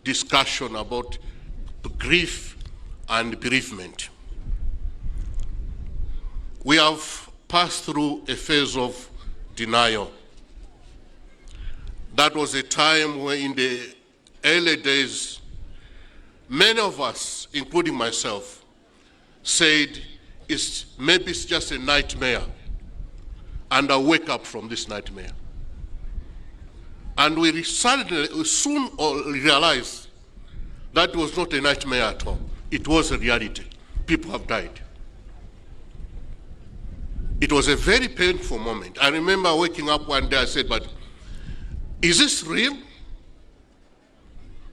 discussion about grief and bereavement. We have passed through a phase of denial. That was a time where, in the early days, many of us, including myself, said, maybe it's just a nightmare, and I'll wake up from this nightmare. And we suddenly, we soon realized that it was not a nightmare at all. It was a reality. People have died. It was a very painful moment. I remember waking up one day, I said, "But is this real?"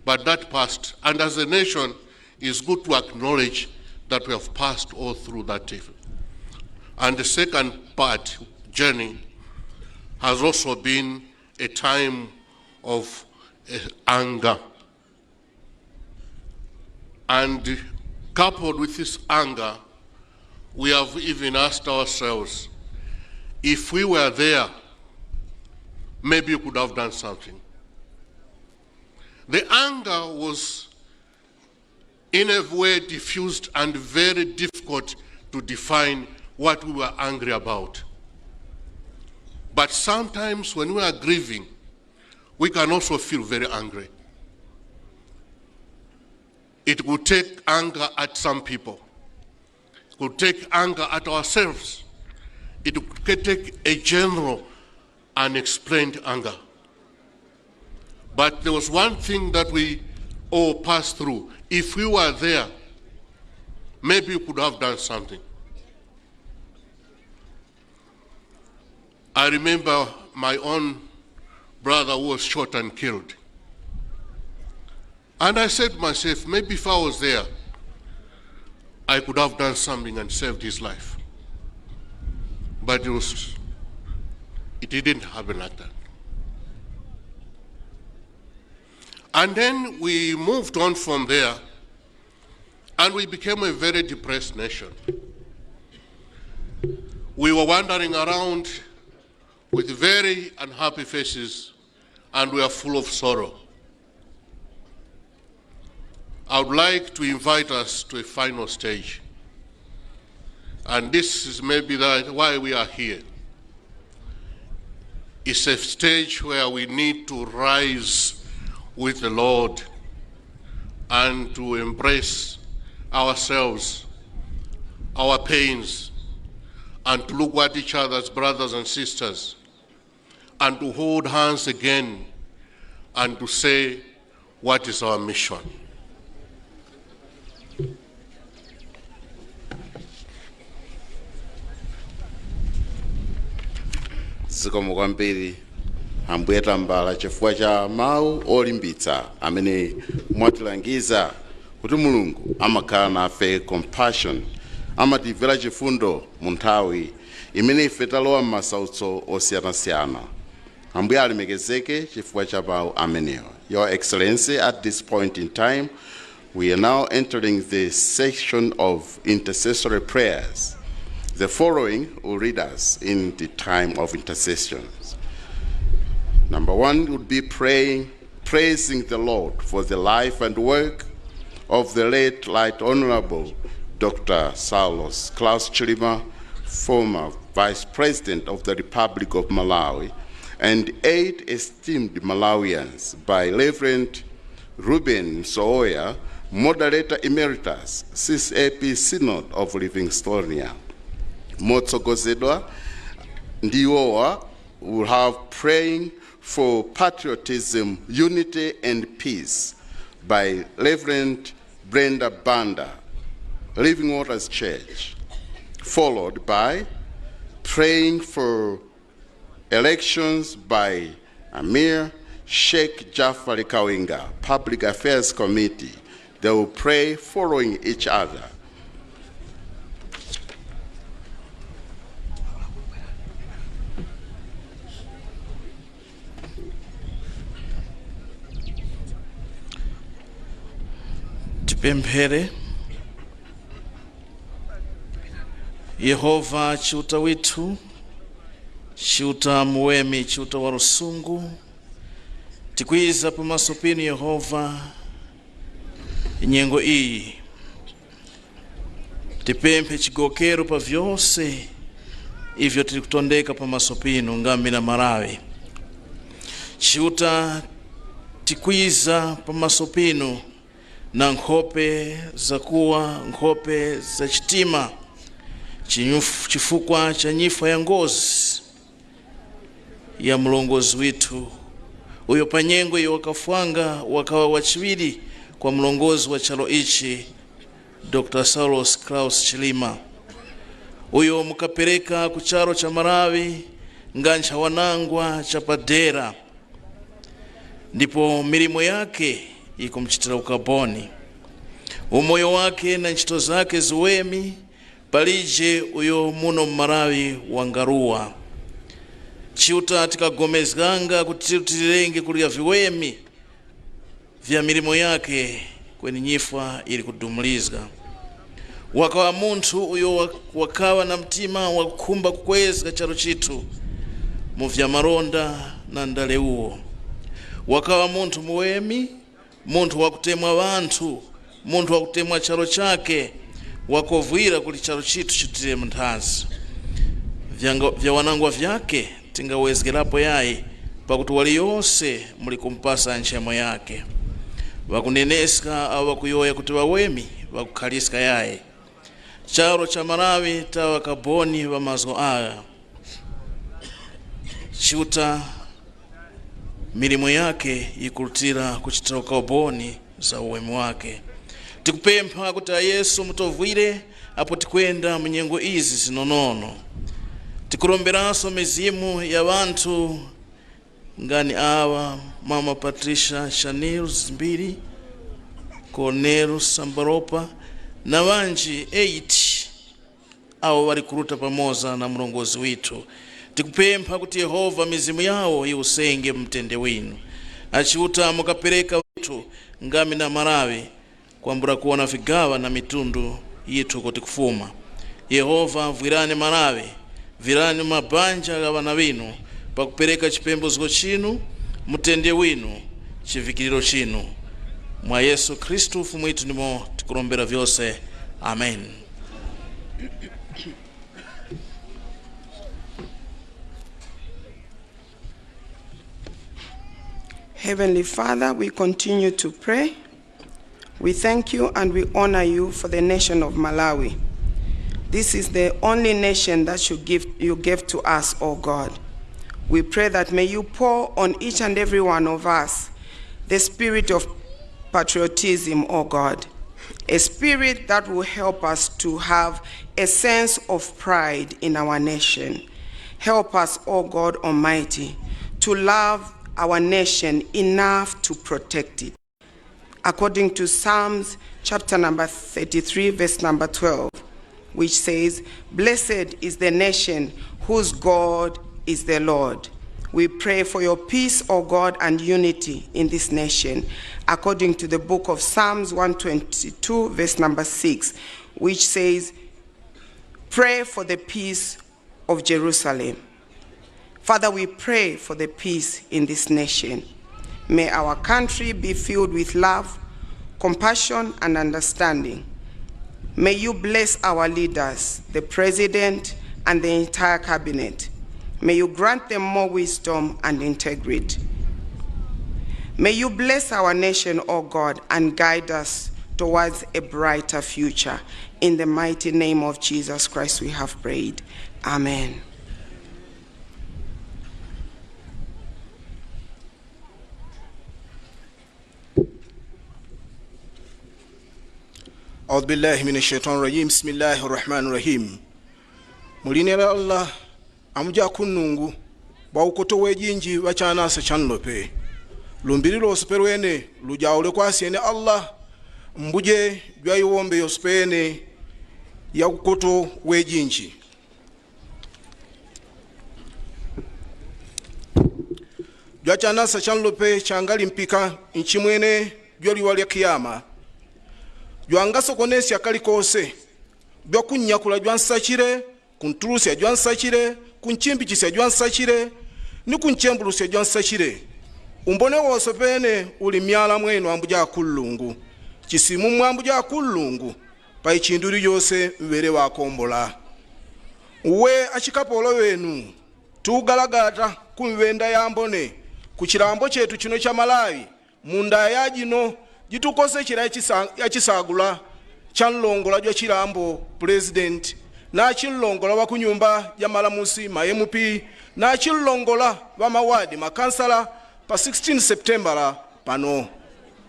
But that passed. And as a nation, it's good to acknowledge that we have passed all through that evil. And the second part, journey, has also been a time of anger. And coupled with this anger, we have even asked ourselves, if we were there, maybe we could have done something. The anger was in a way diffused and very difficult to define what we were angry about. But sometimes when we are grieving, we can also feel very angry. It will take anger at some people. It could take anger at ourselves. It could take a general unexplained anger. But there was one thing that we all passed through. If we were there, maybe we could have done something. I remember my own brother who was shot and killed. And I said to myself, maybe if I was there, I could have done something and saved his life. But it didn't happen like that. And then we moved on from there, and we became a very depressed nation. We were wandering around with very unhappy faces, and we are full of sorrow. I would like to invite us to a final stage. And this is maybe that why we are here. It's a stage where we need to rise with the Lord and to embrace ourselves, our pains, and to look at each other as brothers and sisters, and to hold hands again and to say, what is our mission? Zikomo kwambiri, Ambuye Tambala, chifukwa cha mawu olimbitsa amene mwatilangiza kuti Mulungu amakhala nafe compassion, amatimvera chifundo mu nthawi imene ife talowa m'masautso osiyanasiyana. Ambuye alemekezeke chifukwa cha mawu amenewa. Your Excellency, at this point in time we are now entering the section of intercessory prayers. The following will lead us in the time of intercessions. Number one would be praying, praising the Lord for the life and work of the late Right Honorable Dr. Saulos Klaus Chilima, former Vice President of the Republic of Malawi, and eight esteemed Malawians by Reverend Ruben Sooya, Moderator Emeritus, CCAP Synod of Livingstonia. Motsogozedwa ndi iwowa, will have praying for patriotism, unity, and peace by Reverend Brenda Banda, Living Waters Church, followed by praying for elections by Amir Sheikh Jafari Kawinga, Public Affairs Committee. They will pray following each other. Tipemphere. Yehova Chiuta withu, Chiuta muwemi, Chiuta wa lusungu, tikwiza pamaso pinu, Yehova. Nyengo iyi tipemphe chigokero pa vyonse ivyo tili kutondeka pamaso pino ngambi na Malawi. Chiuta, tikwiza pamaso pino na nkhope zakuwa, nkhope za chitima chifukwa cha nyifa ya ngozi ya mlongozi withu uyo pa nyengo iyo wakafwanga wakawa wachiwiri kwa mlongozi wa chalo ichi, Dr. Saulos Klaus Chilima, uyo mukapereka ku chalo cha Malawi nga ntchawanangwa chapadera, ndipo milimo yake ikumchitira ukaboni. Umoyo wake na ntchito zake ziwemi palije uyo muno mmalawi wangaruwa. Chiuta, tikagomezganga kuti tilenge kulya viwemi vya milimo yake, kweni nyifa ili kudumulizga. Wakawa munthu uyo wakawa na mtima wakukhumba kukwezga chalo chithu mu vya malonda na ndale uwo. Wakawa munthu muwemi, munthu wakutemwa wanthu, munthu wakutemwa chalo chake, wakovwira kuti chalo chithu chitire mnthazi. Vya wanangwa vyake tingawezgerapo yayi, pakuti waliyonse muli kumpasa nchemo yake. Wakuneneska au wakuyoya kuti wawemi wakukhaliska yayi. Chalo cha Malawi tawa kaboni wa mazo aya. Chiuta, milimo yake ikulutira kuchitira ukaboni za uwemi wake. Tikupempha kuti a Yesu mutovwire apo tikwenda munyengo izi zinonono. Tikulomberanso mizimu ya wanthu ngani awa: Mama Patricia Chanel Zimbiri, Cornel Sambaropa na wanji 8 awo wali kuruta pamoza na mlongozi withu. Tikupempha kuti Yehova mizimu yawo iusenge mtende winu. Achiuta, mukapereka withu ngami na Malawi kwambura kuona vigawa na mitundu yithu kuti kufuma. Yehova, vwirani Malawi, virani mabanja ya vana winu pakupereka chipembedzo chinu, mtende winu, chivikiriro chinu. Mwa Yesu Khristu mfumu ithu ndimo tikulombera vyonse, amen. Heavenly Father, we continue to pray. We thank you and we honor you for the nation of Malawi. This is the only nation that you gave to us, O God. We pray that may you pour on each and every one of us the spirit of patriotism, O God, a spirit that will help us to have a sense of pride in our nation. Help us, O God Almighty, to love our nation enough to protect it. According to Psalms chapter number 33, verse number 12, which says, "Blessed is the nation whose God is the Lord." We pray for your peace, O God, and unity in this nation, according to the book of Psalms 122, verse number 6, which says, "Pray for the peace of Jerusalem." Father, we pray for the peace in this nation. May our country be filled with love, compassion, and understanding. May you bless our leaders, the president and the entire cabinet. May you grant them more wisdom and integrity. May you bless our nation, O God, and guide us towards a brighter future. In the mighty name of Jesus Christ, we have prayed. Amen. أعوذ بالله من الشيطان الرجيم، بسم الله الرحمن الرحيم. Mulina la Allah amuja kunnungu bwaukoto wejinji bachanasa chanlope lumbiri lwosupe lwene lujawule kwasiyene Allah mbuje jwayiwombe yosupene yakukoto wejinji jwachanasa chanlope changali mpika nchimwene jwaliwa lya kiyama jwangasokonesya kalikose jwakunyakula jwansachile kuntulusya jwansachile kunchimbichisya jwansachile ni kunchembulusya jwansachile umbone wose pene uli myala mwenu ambuja kullungu. Chisimu mwambu ja kulungu pa ichinduli lyose mvere wakombola. Uwe achikapolo wenu tugalagata kumvenda yambone ku chilambo chetu chino cha Malawi munda ya jino jitukose chira yachisagula cha nlongola jwa chilambo president na chilongola wa kunyumba ya malamusi ma MP na chilongola wa mawadi makansala pa 16 September pano.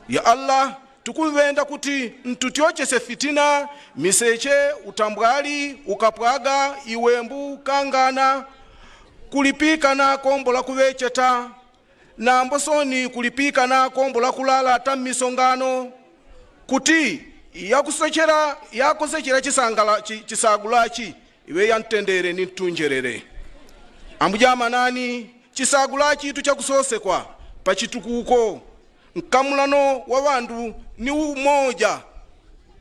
Ya Allah, tukuvenda kuti ntutyochese fitina miseche utambwali ukapwaga iwembu kangana kulipika na kombo la kuvecheta na mbosoni kulipika na kombo la kulala ta misongano kuti yakusechera chisangala chisagulachi iwe yantendere ni ntunjerere. Ambujamanani chisagulachi tuchakusosekwa pachitukuko nkamulano wa bandu ni umoja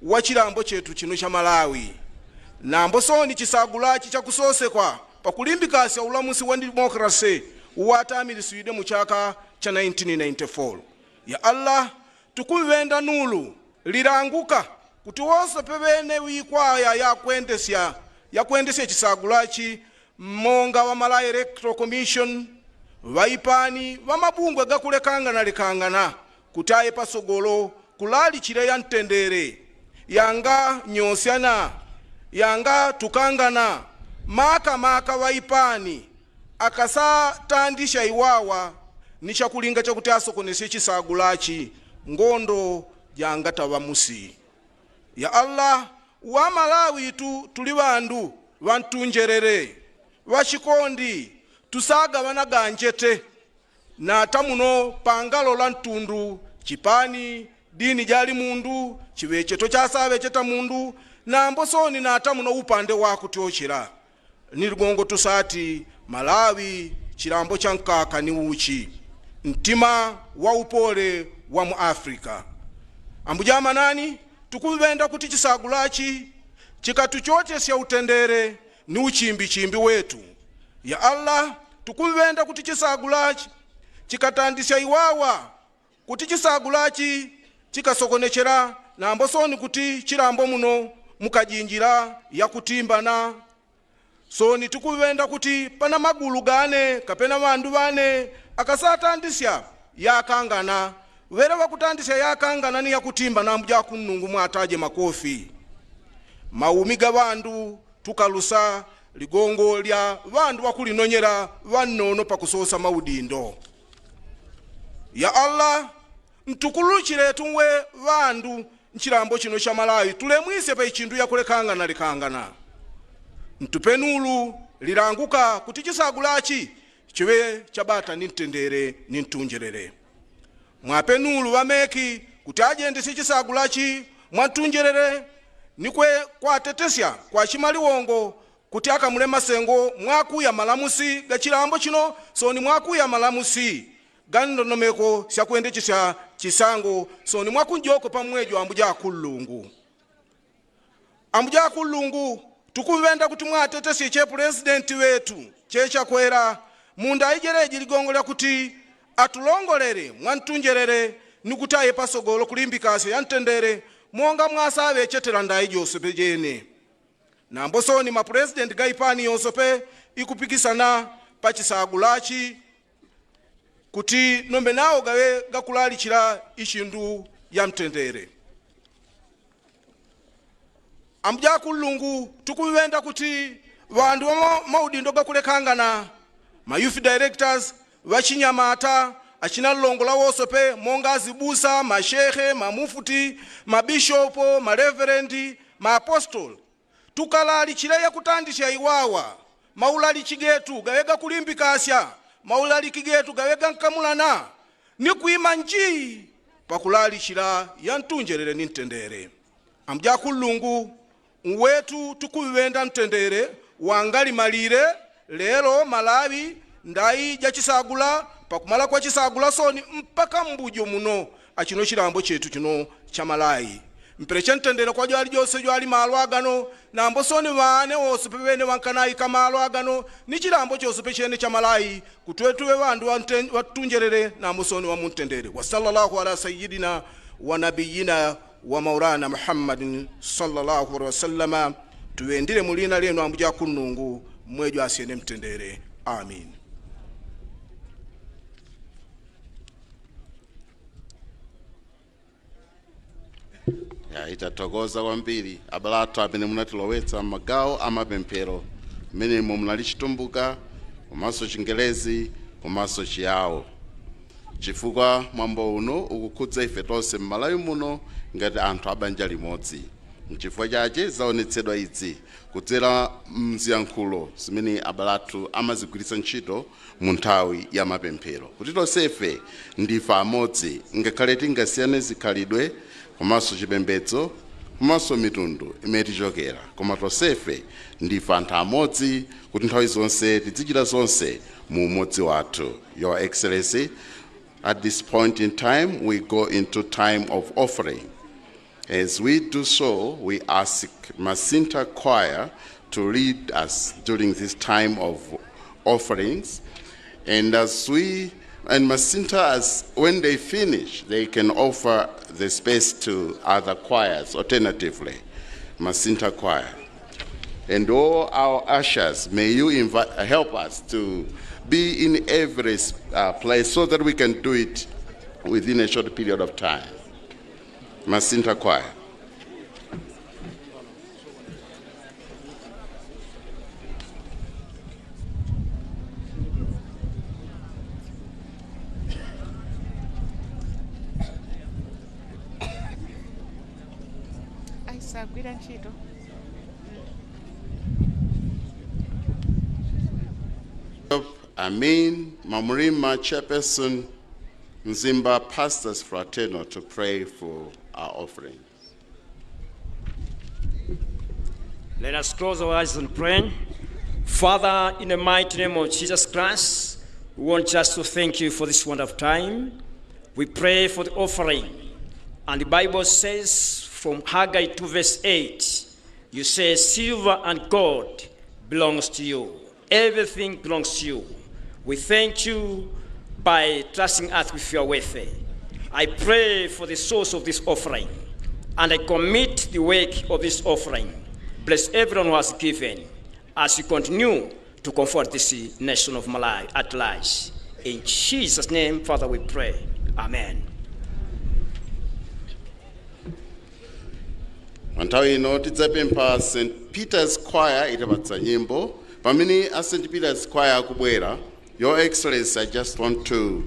wa chilambo chetu chino cha Malawi na mbosoni chisagulachi chakusosekwa pakulimbikasya ulamusi wa demokrasi watamiliswide mu chaka cha 1994. Ya Allah, tukuvenda nulu liranguka kuti wonse pevene wikwaya yakwendesya chisagulachi monga wa Malawi Electoral Commission vaipani vamabungwe gakulekangana-lekangana kuti aye pasogolo kulalichire ya mtendere yanga nyosyana yanga tukangana maka maka vaipani akasatandisha iwawa ni chakulinga chakuti asokonese chisagulachi ngondo janga tavamusi. Ya Allah, wa Malawi tu tuli bandu vantunjerere vachikondi tusaga vanaganjete na tamuno pangalo la ntundu chipani dini jali mundu chivecheto chasavecheta mundu na mbosoni na tamuno upande wakutyochera ni lugongo tusati Malawi chilambo cha nkaka ni uchi mtima wa upole wa mu Afrika. Ambujamanani tukuvenda kuti chisagulachi chikatuchotesya utendere ni uchimbichimbi wetu. Ya Allah, tukuvenda kuti chisagulachi chikatandisya iwawa kuti chisagulachi chikasokonechera na mbosoni kuti chilambo muno mukajinjira yakutimbana. Soni tukuvenda kuti pana magulu gane kapena vandu vane akasatandisya yakangana vere vakutandisya yakangana ni yakutimba na mbuja kunungu mwataje makofi maumi ga vandu tukalusa ligongo lya vandu vakulinonyera vannono pakusosa maudindo. Ya Allah, ntukuluchire tumwe vandu nchilambo chino cha Malawi tulemwise pa ichindu yakulekangana lekangana. Ntupenulu liranguka kuti chisagulachi chiwe chabata ni mtendere ni mtunjerere. Mwapenulu vameki kuti ajendese chisagulachi mwatunjerere nikwe kwatetesya kwa chimaliwongo kuti akamule masengo mwakuya malamusi ga chilambo chino soni mwakuya malamusi ga ndondomeko syakuendechesya chisango soni mwakunjoko pamwejo ambuja kulungu. Ambuja kulungu tukuvenda kuti mwatetesye che president wetu chechakwera munda ijereji ligongo lya kuti atulongolere mwantunjerere nikuti aye pasogolo kulimbikasya ya mtendere monga mwasave chetera ndayi jose pejene. Na mbosoni ma president gaipani yonso pe ikupikisana pachisagulachi kuti nombe nawo gawe gakulalichira ichindu ya mtendere. Ambuja kulungu tukuvenda kuti vandu va maudindo gakulekangana ma youth directors vachinyamata achina longo la wosope monga azibusa mashehe mamufuti mabishopo mareverendi maapostoli tukalalichira yakutandisha iwawa maulalichi getu gawega kulimbikasya maulalichi getu gawega nkamulana ni kuima nji pakulalichira ya mtunjerere ni mtendere. Ambuja kulungu wetu tukuvenda mtendere wangalimalire lero Malawi ndayi jachisagula pakumala kwa chisagula soni mpaka mbujo muno achino chilambo chetu chino cha Malawi. Mpereche mtendere kwa jwali jose jwali malo agano na mbosoni vane wose pevene wankanayi kamalo agano ni chilambo chose pechene cha Malawi kutwetuwe vandu watunjerere na mbosoni wa mutendere. Wa sallallahu ala sayyidina wa nabiyina Wa Maulana Muhammadin sallallahu alaihi wasallama. Tuwendire mulina lenu ambuja kunungu mwejo asiyene mtendere. Amin. Ya, itathokoza kwambiri abale athu amene munatilowetsa m'magawo amapemphero mmenemo munali Chitumbuka komanso Chingelezi komanso Chiyawo, chifukwa mwambo uno ukukhudza ife tonse m'Malawi muno ngati anthu a banja limodzi. Nchifukwa chache zaonetsedwa idzi kudzera mziyankhulo zimene abale athu amazigwiritsa ntchito mu nthawi ya mapemphero, kuti tonsefe ndife amodzi ngakhale tingasiyane zikhalidwe komanso chipembedzo komanso mitundu imene tichokera, koma tonsefe ndife anthu amodzi, kuti nthawi zonse tizichita zonse mu umodzi wathu. Your Excellency, at this point in time we go into time of offering. As we do so, we ask Masinta Choir to lead us during this time of offerings. And as we and Masinta, as when they finish, they can offer the space to other choirs alternatively. Masinta Choir. And all our ushers, may you invite, help us to be in every place so that we can do it within a short period of time. Masinta Choir. Ayisagwira ntchito. Amin Mamurima, Chairperson, Mzimba Pastors Fraternal, to pray for our offering. Let us close our eyes and pray. Father, in the mighty name of Jesus Christ, we want just to thank you for this wonderful time. We pray for the offering. And the Bible says from Haggai 2, verse 8, you say, "Silver and gold belongs to you. Everything belongs to you." We thank you by trusting us with your wealth. I pray for the source of this offering, and I commit the work of this offering. Bless everyone who has given as you continue to comfort this nation of Malawi at large. In Jesus' name, Father, we pray. Amen. Nthawi ino tidzapempha St Peter's Choir itapatsa nyimbo. Pamene a St Peter's Choir akubwera, Your Excellency, I just want to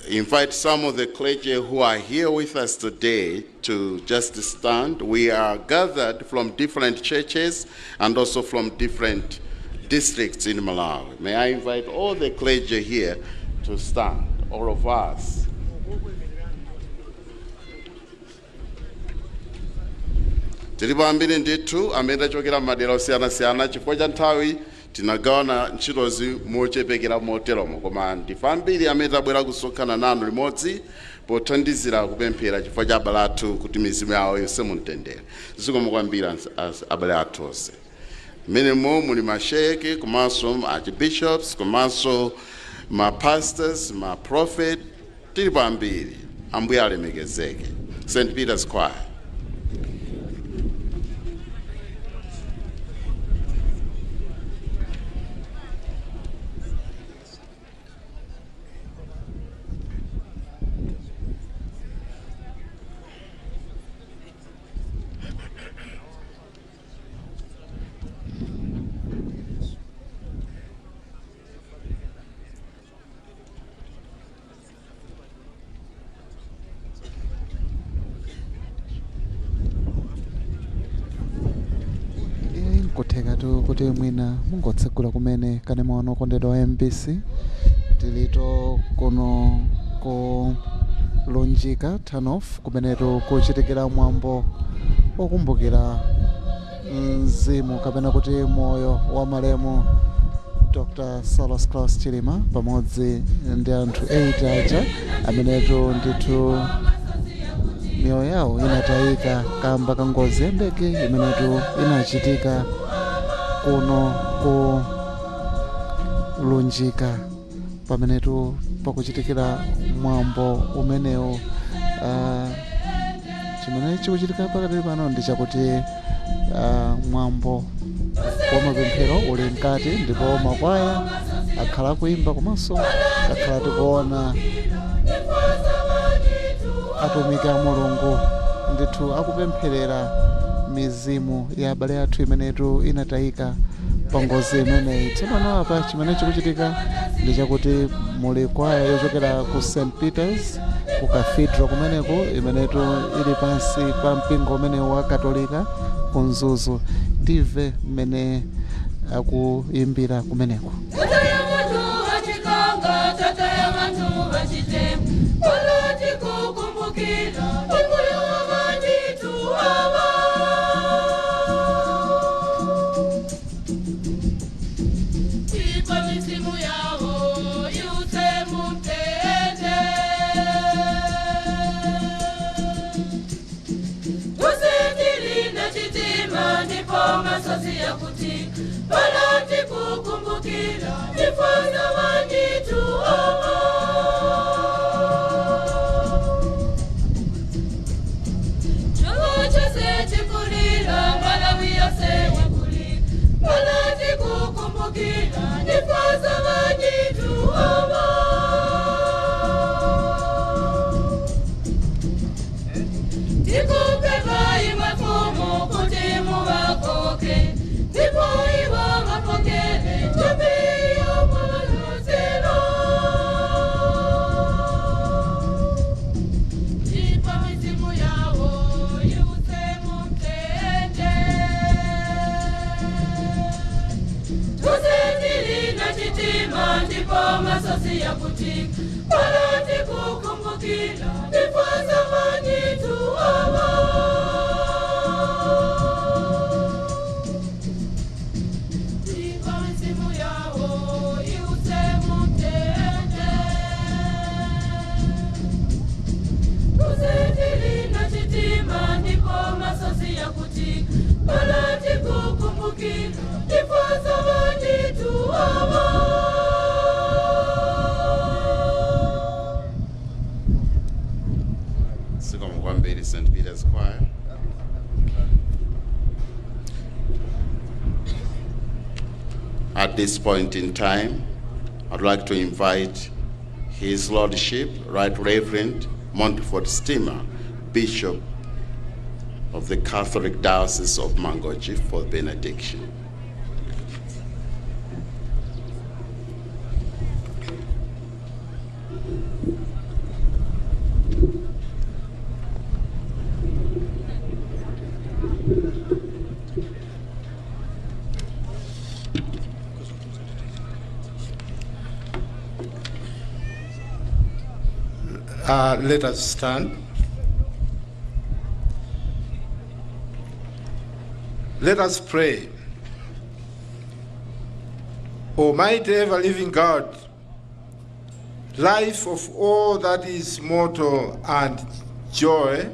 invite some of the clergy who are here with us today to just stand. We are gathered from different churches and also from different districts in Malawi. May I invite all the clergy here to stand, all of us. Tilipo ambiri ndithu amene tachokera m'madera osiyanasiyana. Chifukwa cha nthawi tinagawana ntchitozi mochepekera moteromo, koma ndife ambiri amene tabwera kusonkhana nanu limodzi pothandizira kupemphera chifukwa cha abale athu kuti mizimu yawo iwuse mumtendere. Zikomo kwambiri abale athu onse. Mmenemo muli masheke komanso archbishops komanso ma pastors, ma prophet, tilipo ambiri. Ambuye alemekezeke. St Peter's Choir. Nkuthekatu kuti mwina mungotsegula kumene kanema wanu okondedwa wa MBC. Tilito kuno ku Lunjika Turnoff kumenetu kuchitikira mwambo okumbukira mzimu kapena kuti moyo wa malemu Dr Saulos Klaus Chilima pamodzi ndi anthu 8 aja amenetu ndithu miyoyo yawo inatayika kamba ka ngozi ya ndege imenetu inachitika kuno ku Lunjika. Pamenetu pakuchitikira mwambo umenewu. Chimene chikuchitika pakatili pano ndi chakuti mwambo wa mapemphero uli mkati ndipo makwaya akhala akuimba, komanso takhala tikuona atumiki a Mulungu ndithu akupempherera mizimu ya abale athu imenetu inatayika pa ngozi imeneyi. Tsopano apa chimene chikuchitika ndi chakuti muli kwaya yochokera ku St Peters, ku cathedral kumeneku, imenetu ili pansi pa mpingo umenewu wa Katolika ku Mzuzu. Timve mmene akuimbira kumeneku. Tata ya vantu vachikanga, tata ya vantu vachitemba, poloti kukumbukira umoyo wa vanditu ava. Ipa mizimu yavo yutse mutende. Tusitili na chitima ndipo masozi yakuti poloti kukumbukira ifaza vanditu ava. Chungu chose chikulira, Malawi yose wakulira, poloti kukumbukira ifaza vanditu ava. Ndikupepa imwe mfumu kuti muvakoke, ndipo ivo vapokele ntombi yomwaluzelo. Ipa mizimu yawo yutse mutende. Tusetili na chitima ndipo masozi yakutika poloti kukumbukira ndifaza vanyitu ava. Ipa mizimu yawo yutse mutende. Tusetili na chitima ndipo masozi yakutika poloti kukumbukira ndifaza vanyitu ava. Zikomo kwambiri, St Peters Choir. At this point in time, I'd like to invite His Lordship, Right Reverend Montfort Stima, Bishop of the Catholic Diocese of Mangochi, for benediction. Let us stand. Let us pray. Almighty ever living God, life of all that is mortal and joy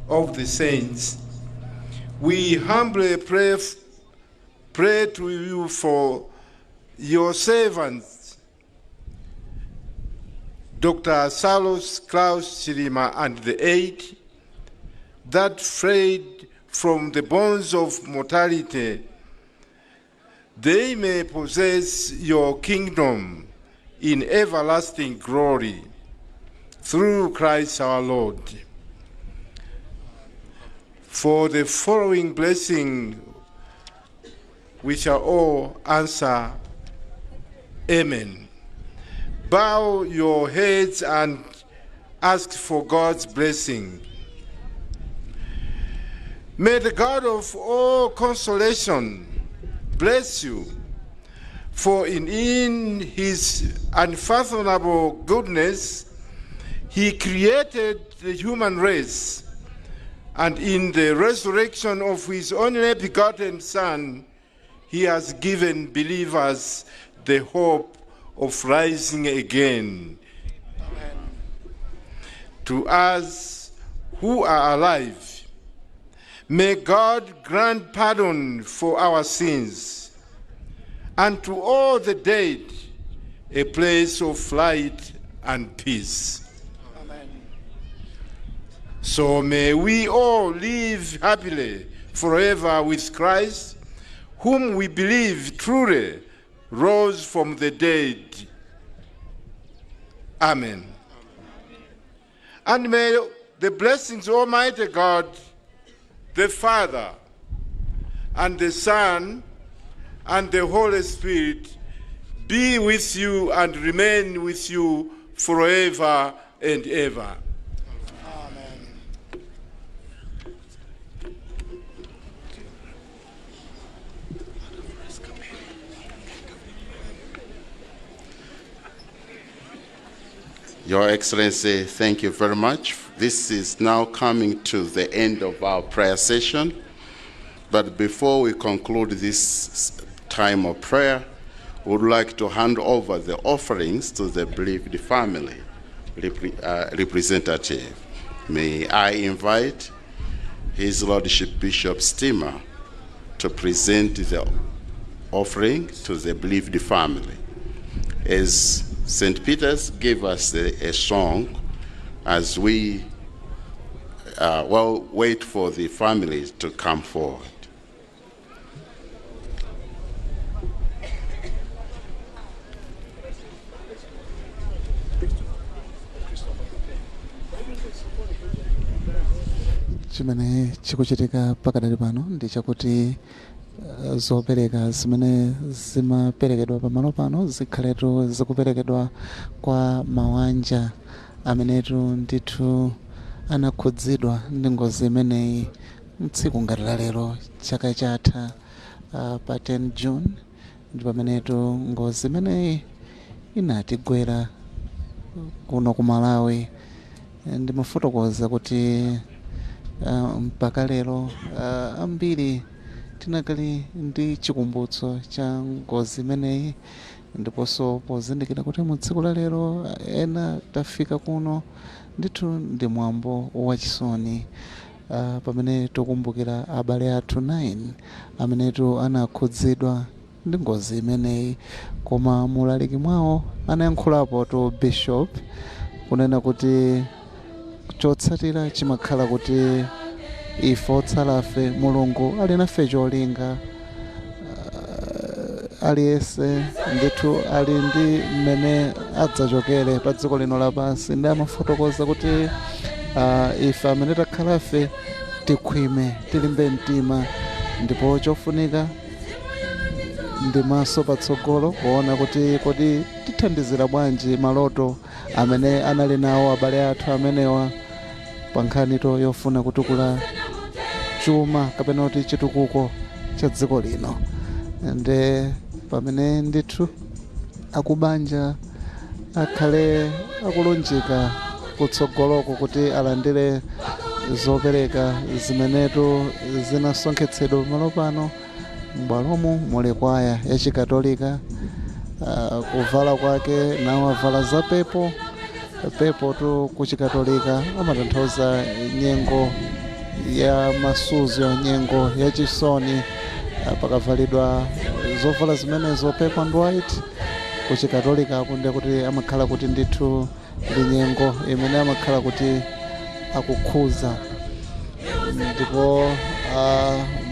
of the saints, we humbly pray to you for your servants, Dr. Saulos Klaus Chilima and the eight that freed from the bonds of mortality, they may possess your kingdom in everlasting glory through Christ our Lord. For the following blessing, we shall all answer, Amen. Bow your heads and ask for God's blessing. May the God of all consolation bless you, for in his unfathomable goodness, he created the human race, and in the resurrection of his only begotten Son, he has given believers the hope of rising again. To us who are alive, may God grant pardon for our sins, and to all the dead a place of light and peace. So may we all live happily forever with Christ, whom we believe truly rose from the dead. Amen. And may the blessings of Almighty God, the Father, and the Son, and the Holy Spirit be with you and remain with you forever and ever. Amen. Your Excellency, thank you very much. This is now coming to the end of our prayer session. But before we conclude this time of prayer, we would like to hand over the offerings to the bereaved family representative. May I invite His Lordship Bishop Stima to present the offering to the bereaved family. As St. Peter's gave us a song, as we well wait for the families to come forward. Chimene chikuchitika pakadali pano ndi chakuti zopereka zimene zimaperekedwa pamalo pano zikhaletu zikuperekedwa kwa mawanja amenetu ndithu anakhudzidwa ndi ngozi imeneyi mtsiku ngati la lero chaka chatha pa 10 June, ndi pamenetu ngozi imeneyi inatigwera kuno ku Malawi. Ndimafotokoza kuti mpaka lero ambiri tinakali ndi chikumbutso cha ngozi imeneyi, ndiponso pozindikira kuti mu tsiku la lero ena tafika kuno, ndithu ndi mwambo wachisoni pamene tikukumbukira abale athu 9 amenetu anakhudzidwa ndi ngozi imeneyi. Koma mulaliki mwawo anayankhulapo to bishop kunena kuti chotsatira chimakhala kuti ife otsalafe Mulungu ali nafe cholinga. Aliyense ndithu ali ndi mmene adzachokere pa dziko lino lapansi, ndi amafotokoza kuti ife amene takhalafe tikhwime, tilimbe mtima, ndipo chofunika ndi maso patsogolo kuona kuti kodi tithandizira bwanji maloto amene anali nawo abale athu amenewa pa nkhani yofuna kutukula chuma kapena kuti chitukuko cha dziko lino. Nde pamene ndithu akubanja akhale akulunjika kutsogoloko kuti alandire zopereka zimenetu zinasonkhetsedwa pamalo pano. M'bwalomu muli kwaya yachikatolika, kuvala kwake nawo avala za purple. Purple tu kuchikatolika amatanthauza nyengo ya masuzo, nyengo yachisoni. Pakavalidwa zovala zimenezo, purple and white, kuchikatolika akunde kuti amakhala kuti ndithu ndi nyengo imene amakhala kuti akukhuza. Ndipo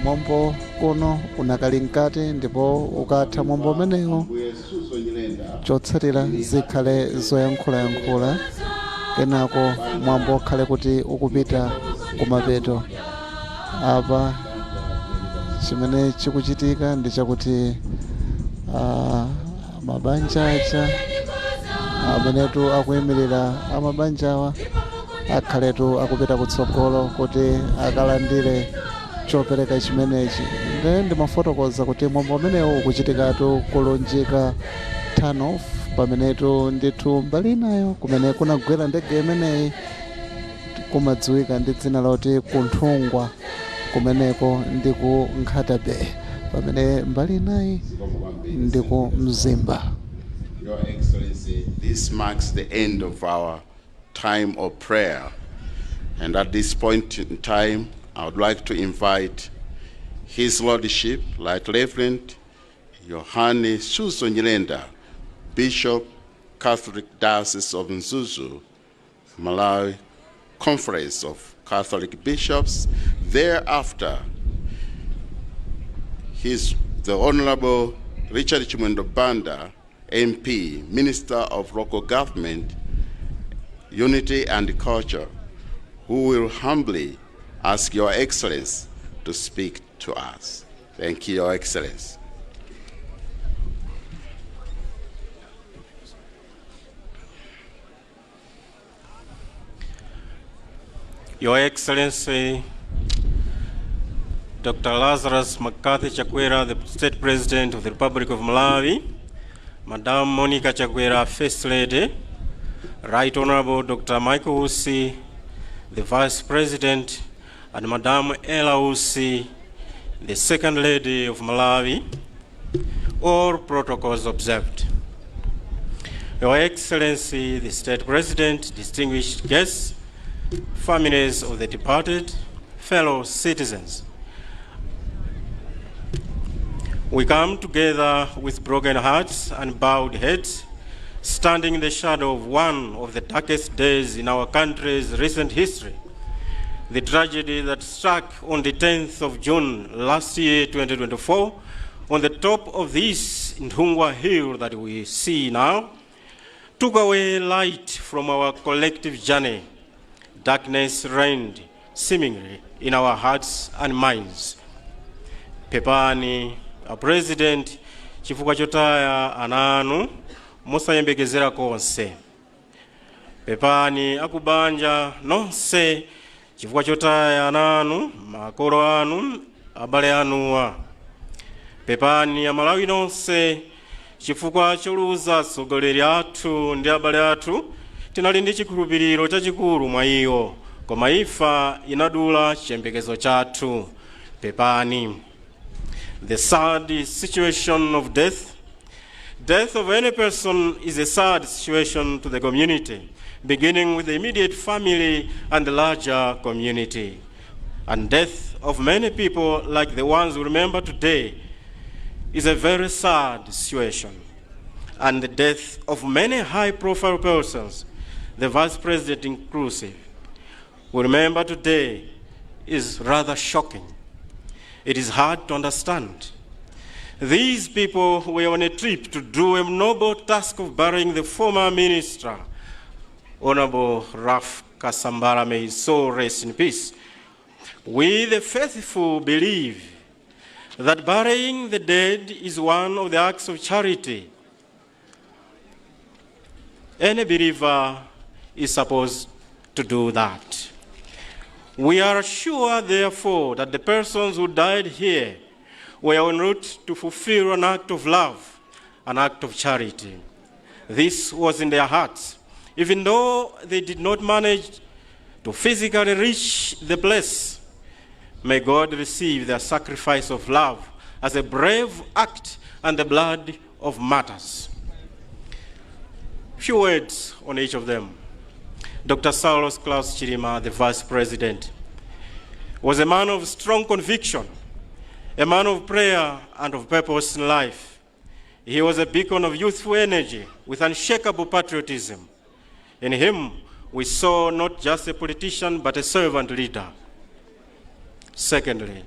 mwambo kuno unakali mkati, ndipo ukatha mwambo umenewo chotsatira zikhale zoyankhulayankhula, kenako mwambo ukhale kuti ukupita kumapeto. Apa chimene chikuchitika ndi chakuti mabanja aja amenetu akuyimirira amabanjawa akhaletu akupita kutsogolo kuti akalandire chopereka chimenechi. Nde ndimafotokoza kuti mwambo umenewu ukuchitikatu kulunjika turn-off, pamenetu ndithu mbali inayo kumene kunagwera ndege imeneyi kumadziwika ndi dzina loti Kunthungwa, kumeneko ndi ku Nkhata Bay, pamene mbali inayi ndi ku Mzimba. Your Excellency, this marks the end of our time of prayer. And at this point in time, I would like to invite His Lordship, Right Reverend Yohane Suzgo Nyirenda, Bishop, Catholic Diocese of Mzuzu, Malawi Conference of Catholic Bishops. Thereafter, His the Honorable Richard Chimwendo Banda, MP, Minister of Local Government, Unity and Culture, who will humbly ask Your Excellency to speak to us. Thank you, Your Excellency. Your Excellency, Dr. Lazarus McCarthy Chakwera, the State President of the Republic of Malawi, Madam Monica Chakwera, First Lady, Right Honorable Dr. Michael Usi, the Vice President, and Madam Ella Usi, the Second Lady of Malawi, all protocols observed. Your Excellency, the State President, distinguished guests, families of the departed, fellow citizens. We come together with broken hearts and bowed heads, standing in the shadow of one of the darkest days in our country's recent history, the tragedy that struck on the 10th of June last year, 2024, on the top of this Nthungwa Hill that we see now, took away light from our collective journey. Darkness reigned seemingly in our hearts and minds. Pepani, a President, chifukwa chotaya ana anu mosayembekezera konse. Pepani akubanja nonse chifukwa chotaya ana anu, makolo anu, abale anuwa. Pepani Amalawi nonse chifukwa choluza atsogoleri athu ndi abale athu. Tinali ndi chikhulupiriro chachikulu mwa iwo, koma imfa inadula chiyembekezo chathu. Pepani. The sad situation of death. Death of any person is a sad situation to the community, beginning with the immediate family and the larger community. And death of many people like the ones we remember today is a very sad situation. And the death of many high profile persons, the Vice President inclusive, we remember today is rather shocking. It is hard to understand. These people were on a trip to do a noble task of burying the former minister, Honorable Ralph Kasambara, may his soul rest in peace. We, the faithful, believe that burying the dead is one of the acts of charity. Any believer is supposed to do that. We are sure, therefore, that the persons who died here were en route to fulfill an act of love, an act of charity. This was in their hearts, even though they did not manage to physically reach the place. May God receive their sacrifice of love as a brave act and the blood of martyrs. Few words on each of them. Dr. Saulos Klaus Chilima, the Vice President, was a man of strong conviction, a man of prayer and of purpose in life. He was a beacon of youthful energy with unshakable patriotism. In him, we saw not just a politician, but a servant leader. Secondly,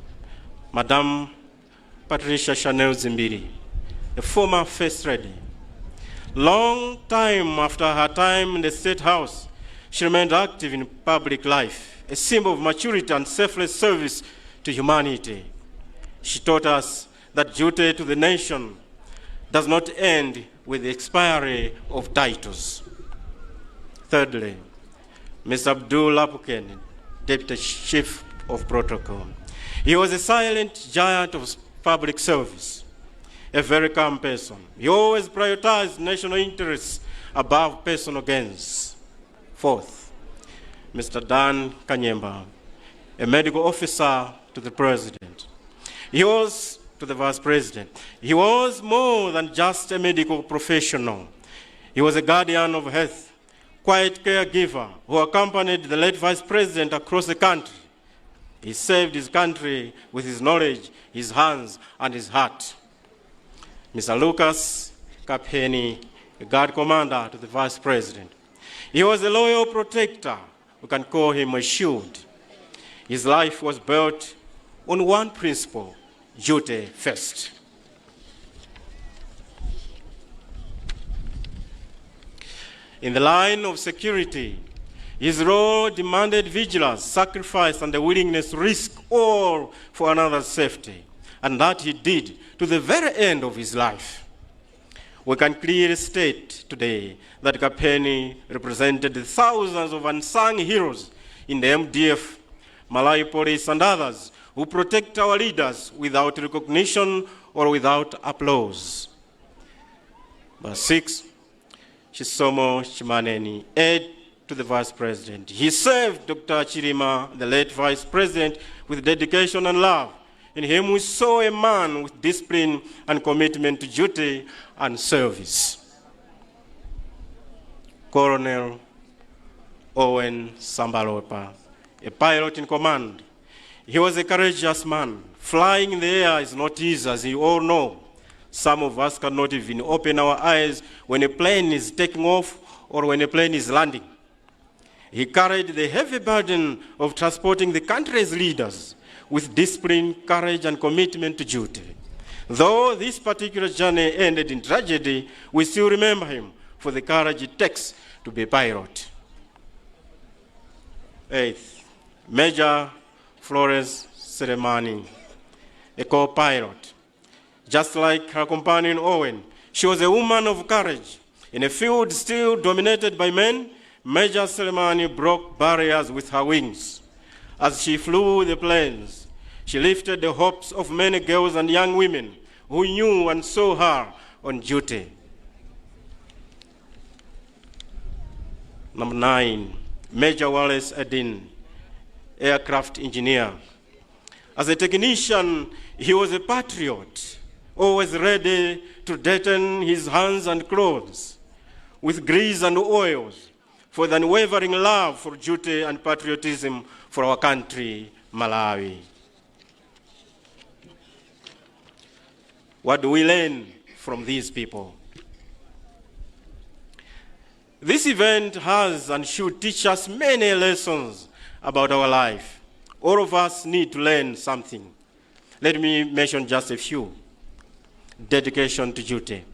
Madame Patricia Shanel Dzimbiri, a former First Lady. Long time after her time in the State House, she remained active in public life, a symbol of maturity and selfless service to humanity. She taught us that duty to the nation does not end with the expiry of titles. Thirdly, Mr. Abdul Lapukeni, Deputy Chief of Protocol. He was a silent giant of public service, a very calm person. He always prioritized national interests above personal gains. Fourth, Mr. Dan Kanyemba, a medical officer to the president. He was to the vice president. He was more than just a medical professional. He was a guardian of health, quiet caregiver who accompanied the late vice president across the country. He served his country with his knowledge, his hands, and his heart. Mr. Lucas Kapheni, a guard commander to the vice president. He was a loyal protector. We can call him a shield. His life was built on one principle: duty first. In the line of security, his role demanded vigilance, sacrifice, and the willingness to risk all for another's safety, and that he did to the very end of his life. We can clearly state today that Kapeni represented the thousands of unsung heroes in the MDF, Malawi Police, and others who protect our leaders without recognition or without applause. Verse 6, Chisomo Chimaneni, aide to the Vice President. He served Dr. Chilima, the late Vice President, with dedication and love. In him we saw a man with discipline and commitment to duty and service. Colonel Owen Sambalopa, a pilot in command. He was a courageous man. Flying in the air is not easy, as you all know. Some of us cannot even open our eyes when a plane is taking off or when a plane is landing. He carried the heavy burden of transporting the country's leaders with discipline, courage, and commitment to duty. Though this particular journey ended in tragedy, we still remember him for the courage it takes to be a pilot. Eighth, Major Florence Selemani, a co-pilot. Just like her companion Owen, she was a woman of courage. In a field still dominated by men, Major Selemani broke barriers with her wings. As she flew the planes, she lifted the hopes of many girls and young women who knew and saw her on duty. Number 9, Major Wallace Edin, aircraft engineer. As a technician, he was a patriot, always ready to dirten his hands and clothes with grease and oils for the unwavering love for duty and patriotism for our country, Malawi. What do we learn from these people? This event has and should teach us many lessons about our life. All of us need to learn something. Let me mention just a few. Dedication to duty.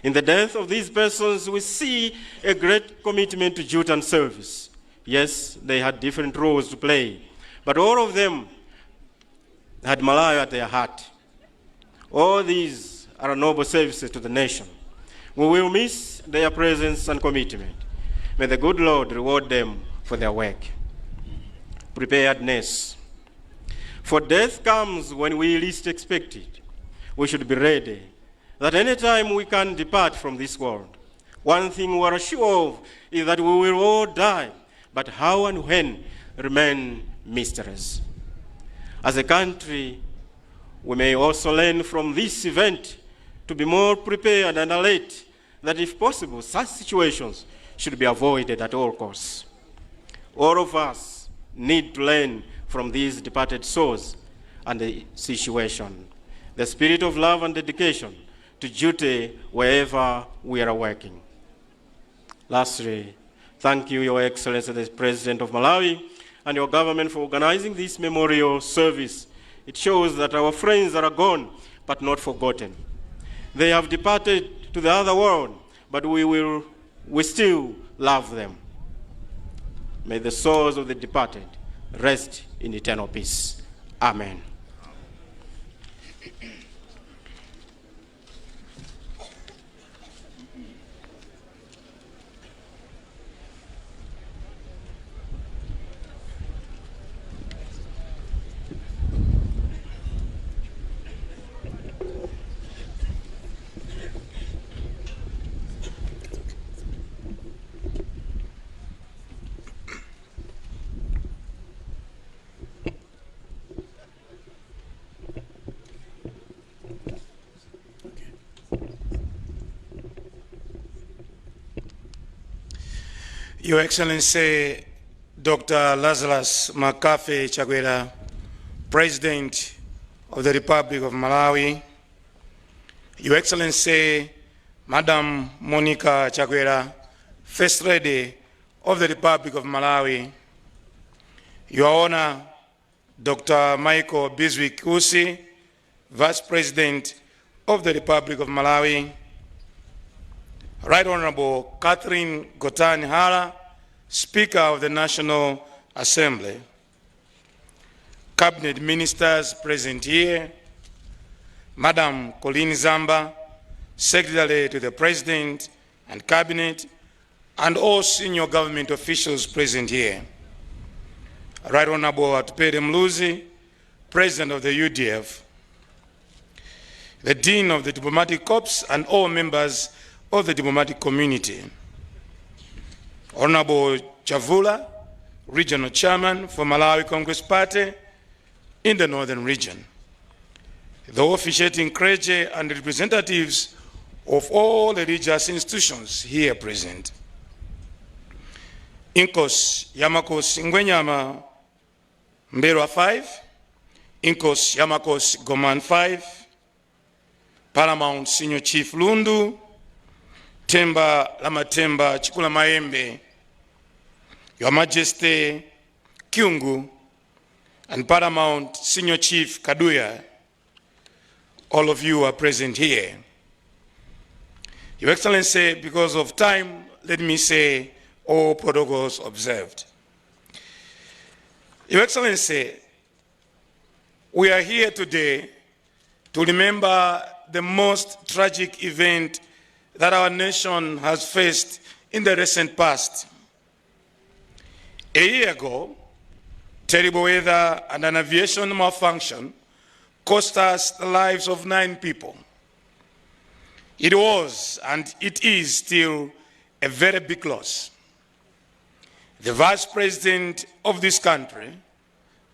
In the death of these persons, we see a great commitment to duty and service. Yes, they had different roles to play, but all of them had Malawi at their heart. All these are noble services to the nation. We will miss their presence and commitment. May the good Lord reward them for their work. Preparedness. For death comes when we least expect it. We should be ready that any time we can depart from this world. One thing we are sure of is that we will all die, but how and when remain mysteries. As a country, we may also learn from this event to be more prepared and alert that if possible, such situations should be avoided at all costs. All of us need to learn from these departed souls and the situation. The spirit of love and dedication to duty wherever we are working. Lastly, thank you, Your Excellency, the President of Malawi, and your government for organizing this memorial service. It shows that our friends are gone, but not forgotten. They have departed to the other world, but we still love them. May the souls of the departed rest in eternal peace. Amen. Your Excellency, Dr. Lazarus McCarthy Chakwera, President of the Republic of Malawi. Your Excellency, Madam Monica Chakwera, First Lady of the Republic of Malawi. Your Honor, Dr. Michael Bizwick Usi, Vice President of the Republic of Malawi, Right Honorable Catherine Gotani Hara, Speaker of the National Assembly, Cabinet Ministers present here, Madam Colleen Zamba, Secretary to the President and Cabinet, and all senior government officials present here. Right Honorable Atupele Muluzi, President of the UDF, the Dean of the Diplomatic Corps, and all members of the diplomatic community. Honorable Chavula, Regional Chairman for Malawi Congress Party in the Northern Region. The officiating clergy and representatives of all religious institutions here present. Inkosi ya Makosi Ngwenyama M'mbelwa 5, Inkosi ya Makosi Gomani 5, Paramount Senior Chief Lundu, Themba la Mathemba Chikulamayembe, Your Majesty Kyungu, and Paramount Senior Chief Kaduya, all of you are present here. Your Excellency, because of time, let me say all protocols observed. Your Excellency, we are here today to remember the most tragic event that our nation has faced in the recent past. A year ago, terrible weather and an aviation malfunction cost us the lives of 9 people. It was, and it is still, a very big loss. The Vice President of this country,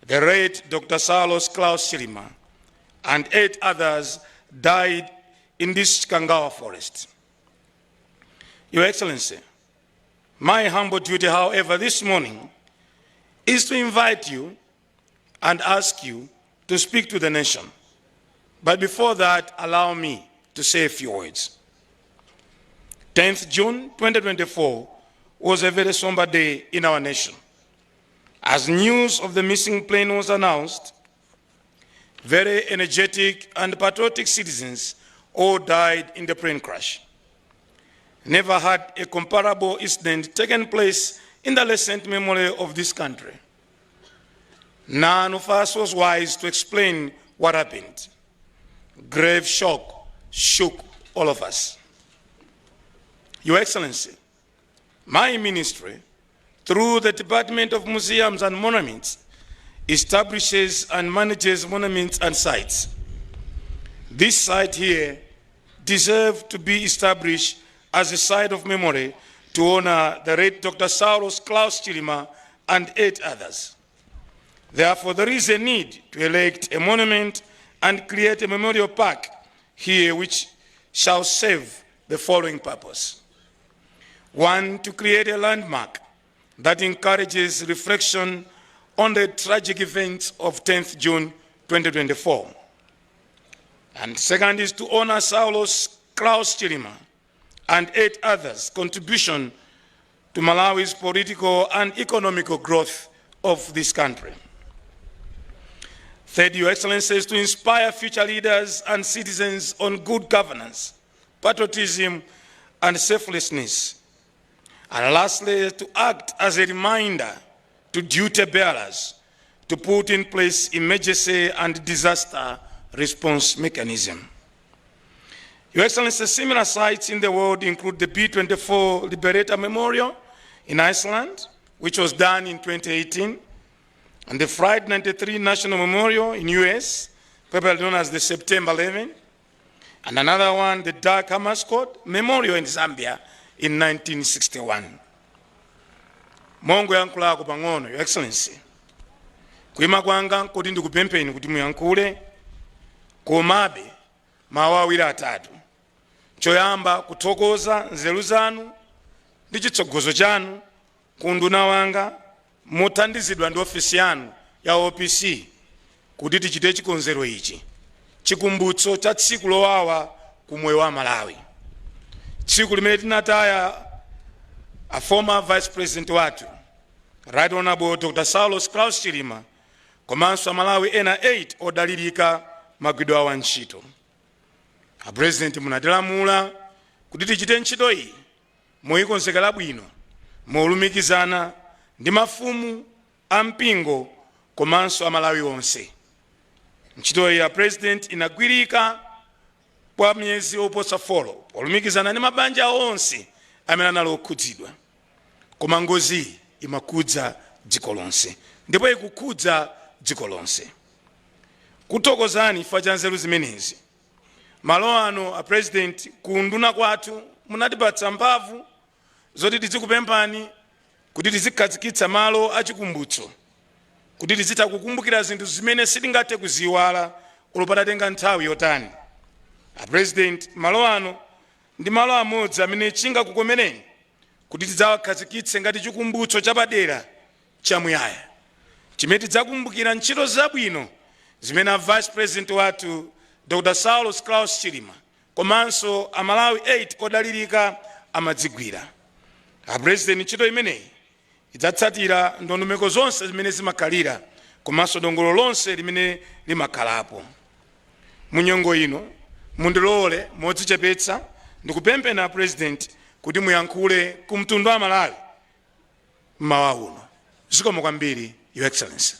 the late Dr. Saulos Klaus Chilima, and 8 others died in this Chikangawa forest. Your Excellency, my humble duty, however, this morning is to invite you and ask you to speak to the nation. But before that, allow me to say a few words. 10th June 2024 was a very somber day in our nation. As news of the missing plane was announced, very energetic and patriotic citizens all died in the plane crash. Never had a comparable incident taken place in the recent memory of this country. None of us was wise to explain what happened. Grave shock shook all of us. Your Excellency, my ministry, through the Department of Museums and Monuments, establishes and manages monuments and sites. This site here deserves to be established as a site of memory to honor the late Dr. Saulos Klaus Chilima and 8 others. Therefore, there is a need to erect a monument and create a memorial park here which shall serve the following purpose. 1, to create a landmark that encourages reflection on the tragic events of 10th June 2024. And second is to honor Saulos Klaus Chilima and 8 others' contribution to Malawi's political and economical growth of this country. Third, Your Excellency, is to inspire future leaders and citizens on good governance, patriotism, and selflessness. And lastly, to act as a reminder to duty bearers to put in place emergency and disaster response mechanism. Your Excellency, similar sites in the world include the B-24 Liberator Memorial in Iceland, which was done in 2018, and the Flight 93 National Memorial in US, popularly known as the September 11, and another one, the Dag Hammarskjöld Memorial in Zambia in 1961. Mongoyankhulako pang'ono, Your Excellency, kuima kwanga kuti ndikupempheni kuti muyankhule, komabe mawu awiri atatu. Choyamba, kuthokoza nzeru zanu ndi chitsogozo chanu ku unduna wanga mothandizidwa ndi ofisi yanu ya OPC kuti tichite chikonzero ichi, chikumbutso cha tsiku lowawa ku moyo wa Malawi, tsiku limene tinataya a former Vice President wathu, Right Honorable Dr. Saulos Klaus Chilima. Komanso Amalawi ena 8 odalirika magwidwe awo antchito. Apurezidenti, munatilamula kuti tichite ntchito iyi moyikonzekera bwino, molumikizana ndi mafumu ampingo komanso Amalawi onse. Ntchito iyi ya President inagwirika kwa miyezi oposa 4 polumikizana ndi mabanja onse amene anali okhudzidwa. Koma ngozi imakhudza dziko lonse ndipo ikukhudza dziko lonse. Kuthokozani chifukwa cha nzeru zimenezi. Malo ano, a President, ku nduna kwathu munatipatsa mphamvu zoti tizikupemphani kuti tizikhazikitsa malo achikumbutso kuti tizitha kukumbukira zinthu zimene sitingathe kuziyiwala olo patatenga nthawi yotani. A President, malo ano ndi malo amodzi amene chingakukomereni kuti tidzawakhazikitse ngati chikumbutso chapadera chamuyaya chimene tidzakumbukira ntchito zabwino zimene a Vice President wathu Dr. Saulos Klaus Chilima komanso Amalawi 8 odalirika amadzigwira. A President, ntchito imeneyi idzatsatira ndondomeko zonse zimene zimakhalira komanso dongolo lonse limene limakhalapo. Munyengo ino, mundilole modzichepetsa ndikupempheni a President kuti muyankhule ku mtundu wa Malawi mmawa uno. Zikomo kwambiri, Your Excellency.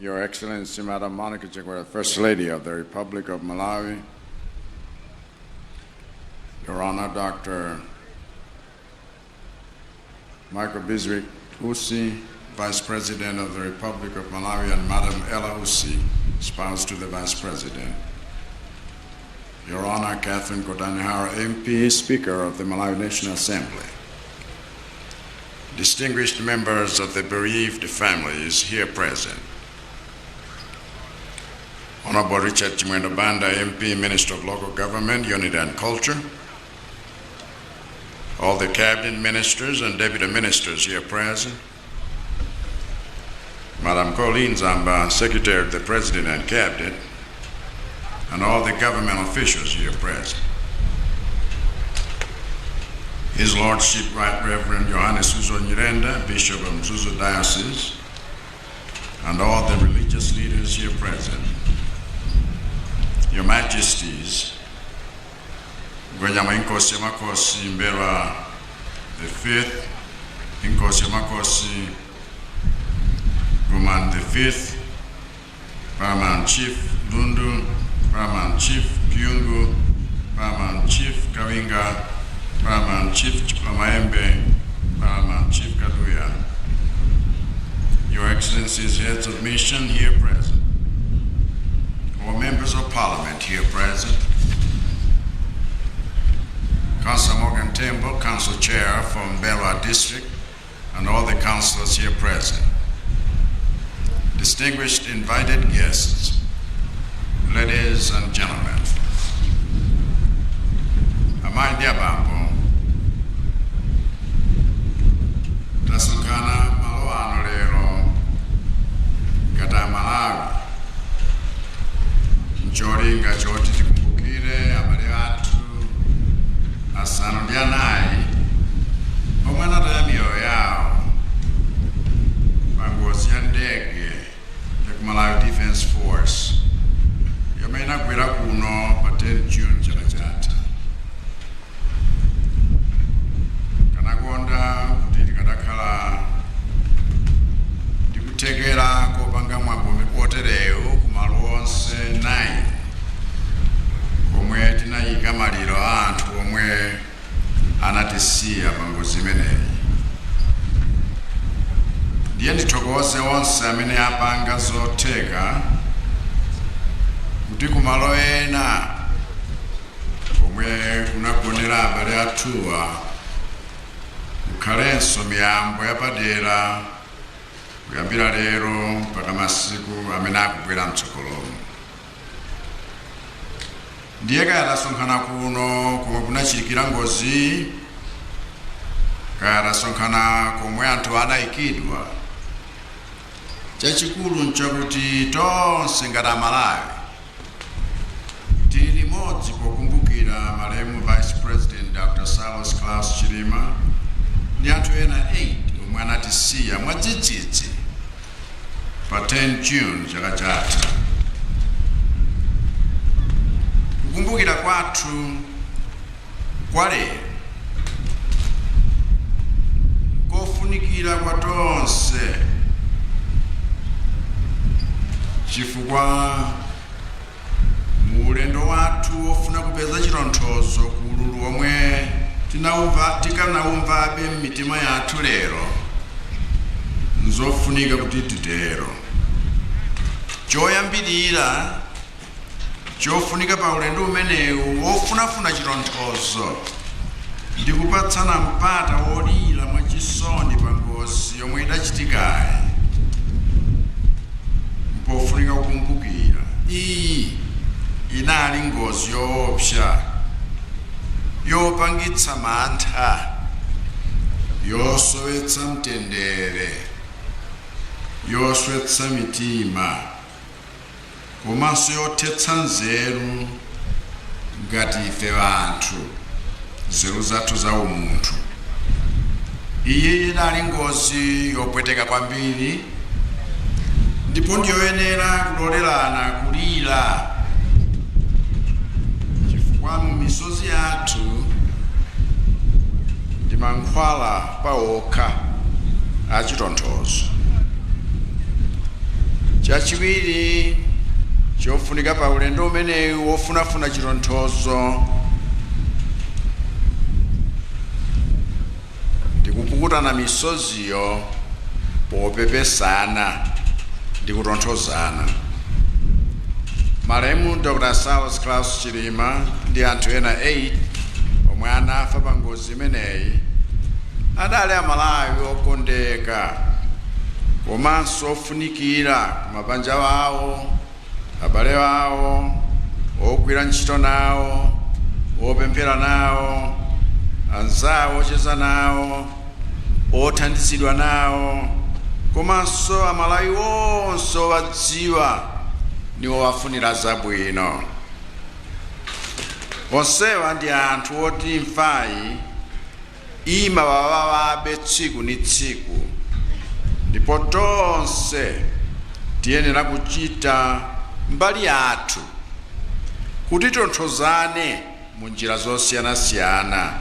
Your Excellency, Madam Monica Chakwera, First Lady of the Republic of Malawi, Your Honor, Dr. Michael Bizwick Usi, Vice President of the Republic of Malawi, and Madam Ella Usi, spouse to the Vice President. Your Honor, Catherine Gotani Hara, MP, Speaker of the Malawi National Assembly. Distinguished members of the bereaved families here present. Honorable Richard Chimwendo Banda, MP, Minister of Local Government, Unity and Culture. All the cabinet ministers and deputy ministers here present. Madam Colleen Zamba, Secretary of the President and Cabinet, and all the government officials here present. His Lordship Right Reverend Johannes Suzgo Nyirenda, Bishop of Mzuzu Diocese, and all the religious leaders here present. Your Majesties, Ngwenyama Inkosi Makosi M'mbelwa the Fifth, Inkosi Makosi Gomani the Fifth, Paramount Chief Lundu, Paramount Chief Kyungu, Paramount Chief Kawinga, Paramount Chief Chikulamayembe, Paramount Chief Kaduya. Your Excellencies, heads of mission here present, all members of parliament here present, Councillor Morgan Tembo, Council Chair from M'mbelwa District, and all the councillors here present. Distinguished invited guests, ladies and gentlemen. Amayi ndi abambo, tasonkhana malo ano lero ngati Amalawi ncholinga choti tikumbukire abale athu asanu ndi anayi omwe anataya miyoyo yawo pa ngozi ya ndege ya ku Malawi Defence Force yomwe inagwera kuno pa 10 June chaka chatha. anatisiya pa ngozi imeneyi. Ndiye ndithokoze onse amene apanga zotheka kuti kumalo ena komwe kunagonera abale athuwa kukhalenso miyambo yapadera kuyambira lero mpaka masiku amene akubwera mtsogolomo. Ndiye kaya tasonkhana kuno komwe kunachitikira ngozi, kaya tasonkhana komwe anthu anayikidwa, chachikulu nchakuti tonse ngati Amalawi tili limodzi pokumbukira malemu Vice President Dr. Saulos Klaus Chilima ndi anthu ena 8 omwe anatisiya mwadzidzidzi pa 10 June chaka chatha. Kukumbukira kwathu kwa lero kofunikira kwa tonse, chifukwa mu ulendo wathu wofuna kupeza chitonthozo ku ululu omwe tikanawumvabe m'mitima yathu lero, nzofunika kuti titero. Choyambirira chofunika pa ulendo umenewu wofunafuna chitonthozo ndi kupatsana mpata wolira mwachisoni pa ngozi yomwe idachitikayi. Mpofunika kukumbukira iyi inali ngozi yoopsa, yopangitsa mantha, yosowetsa mtendere, yoswetsa mitima, komanso yothetsa nzeru ngati ife anthu, nzeru zathu za umunthu. Iyi inali ngozi yopweteka kwambiri ndipo ndiyoyenera kulolerana kulira, chifukwa mu misozi yathu ndi mankhwala pawokha achitonthozo. Chachiwiri chofunika pa ulendo umenewu wofunafuna chitonthozo ndikupukutana misoziyo popepesana ndi kutonthozana. Malemu Dr. Saulos Klaus Chilima ndi anthu ena 8 omwe anafa pa ngozi imeneyi adali Amalawi okondeka komanso ofunikira ku mabanja awo, abale awo, ogwira ntchito nawo, opemphera nawo, anzawo ocheza nawo, othandizidwa nawo, komanso Amalawi onse owadziwa ndi owafunira zabwino. Onsewa ndi anthu oti imfayi imawawawabe tsiku ndi tsiku, ndipo tonse tiyenera kuchita mbali yathu kuti tonthozane mu njira zosiyanasiyana,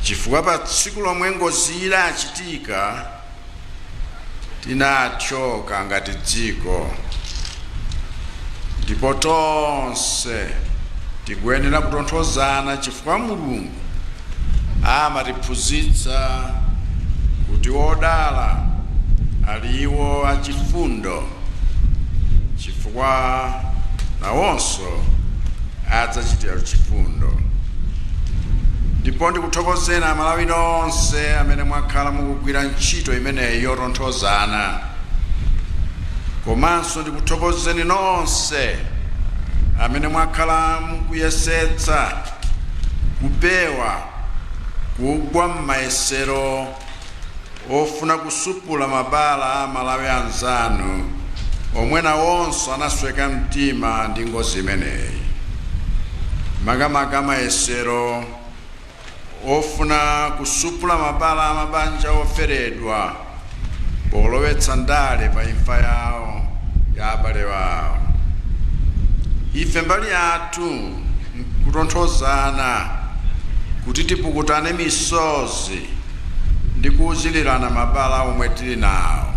chifukwa pa tsiku lomwe ngozi idachitika tinathyoka ngati dziko, ndipo tonse tikuyenera kutonthozana, chifukwa Mulungu amatiphunzitsa kuti odala ali iwo achifundo, chifukwa nawonso adzachitira chifundo. Ndipo ndikuthokozeni Amalawi nonse amene mwakhala mukugwira ntchito imeneyi yotonthozana, komanso ndikuthokozeni nonse amene mwakhala mukuyesetsa kupewa kugwa m'mayesero ofuna kusupula mabala a Amalawi anzanu omwe nawonso anasweka mtima ndi ngozi imeneyi, makamaka mayesero ofuna kusupula mabala a mabanja oferedwa polowetsa ndale pa imfa yawo ya abale wawo. Ife mbali yathu nkutonthozana kuti tipukutane misozi ndi kuwuzilirana mabala omwe tili nawo.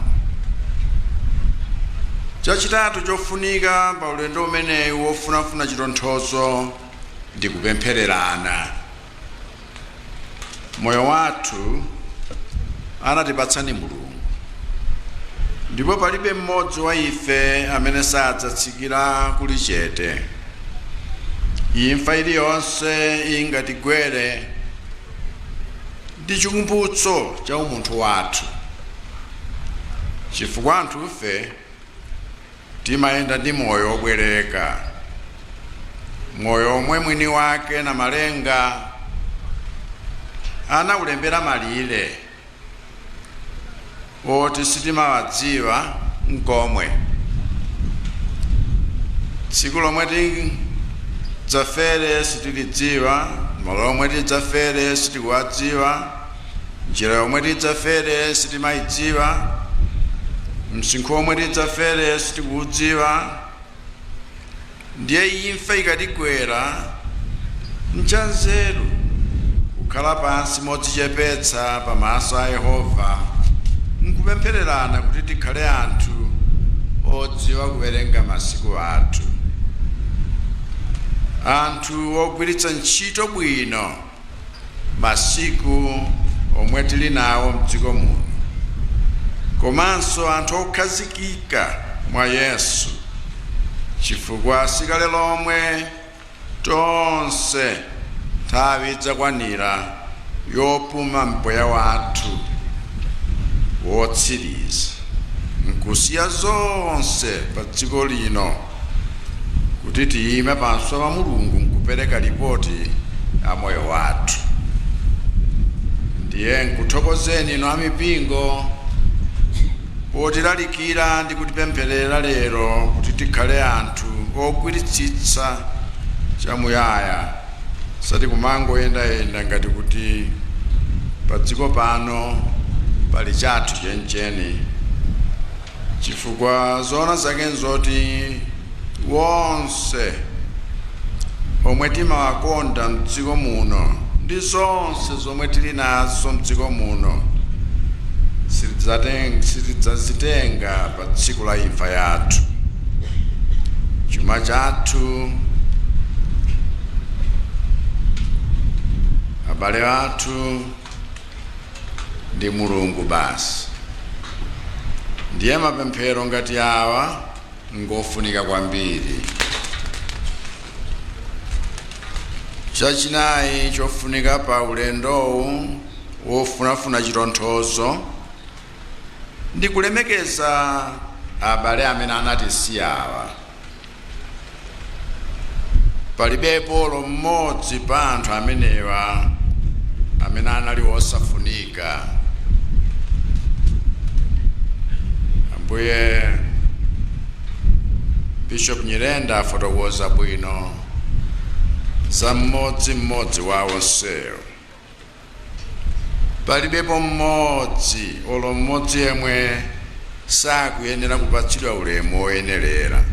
Chachitatu chofunika pa ulendo umenewu wofunafuna chitonthozo ndi kupemphererana. Moyo wathu anatipatsa ni Mulungu, ndipo palibe mmodzi wa ife amene sadzatsikira kuli chete. Imfa iliyonse ingatigwere ndi chikumbutso cha umunthu wathu, chifukwa anthufe timayenda ndi moyo wobwereka, moyo omwe mwini wake na malenga anawulembera malire oti sitimawadziwa nkomwe. Tsiku lomwe tidzafere sitilidziwa, malo omwe tidzafere sitikuwadziwa, njira yomwe tidzafere sitimayidziwa, msinkhu omwe tidzafere sitikuudziwa. Ndiye imfa ikatigwera, nchanzeru kukhala pansi modzichepetsa pamaso a Yehova nkupemphererana kuti tikhale anthu odziwa kuwerenga masiku athu, anthu ogwiritsa ntchito bwino masiku omwe tili nawo mdziko muno, komanso anthu okhazikika mwa Yesu, chifukwa sikale lomwe tonse nthawi idzakwanira yopuma mpweya wathu wotsiriza nkusiya zonse pa dziko lino kuti tiyime pamaso pa Mulungu nkupereka ripoti ya moyo wathu. Ndiye nkuthokozeni inu amipingo potilalikira ndi kutipempherera lero kuti tikhale anthu ogwiritsitsa chamuyaya, sati kumangoyendayenda ngati kuti pa dziko pano pali chathu chenicheni, chifukwa zoona zake nzoti wonse omwe timawakonda mdziko muno ndi zonse zomwe tili nazo mdziko muno sitidzazitenga pa tsiku la imfa yathu. Chuma chathu, abale athu ndi Mulungu basi. Ndiye mapemphero ngati awa ngofunika kwambiri. Chachinayi chofunika pa ulendowu wofunafuna chitonthozo ndi kulemekeza abale amene anatisiyawa. Palibepo mmodzi pa anthu amenewa amene anali osafunika. Ambuye Bishop Nyirenda afotokoza bwino za mmodzimmodzi wa onsewo. Palibepo mmodzi, olo mmodzi yemwe sakuyenera kupatsidwa ulemu woyenerera.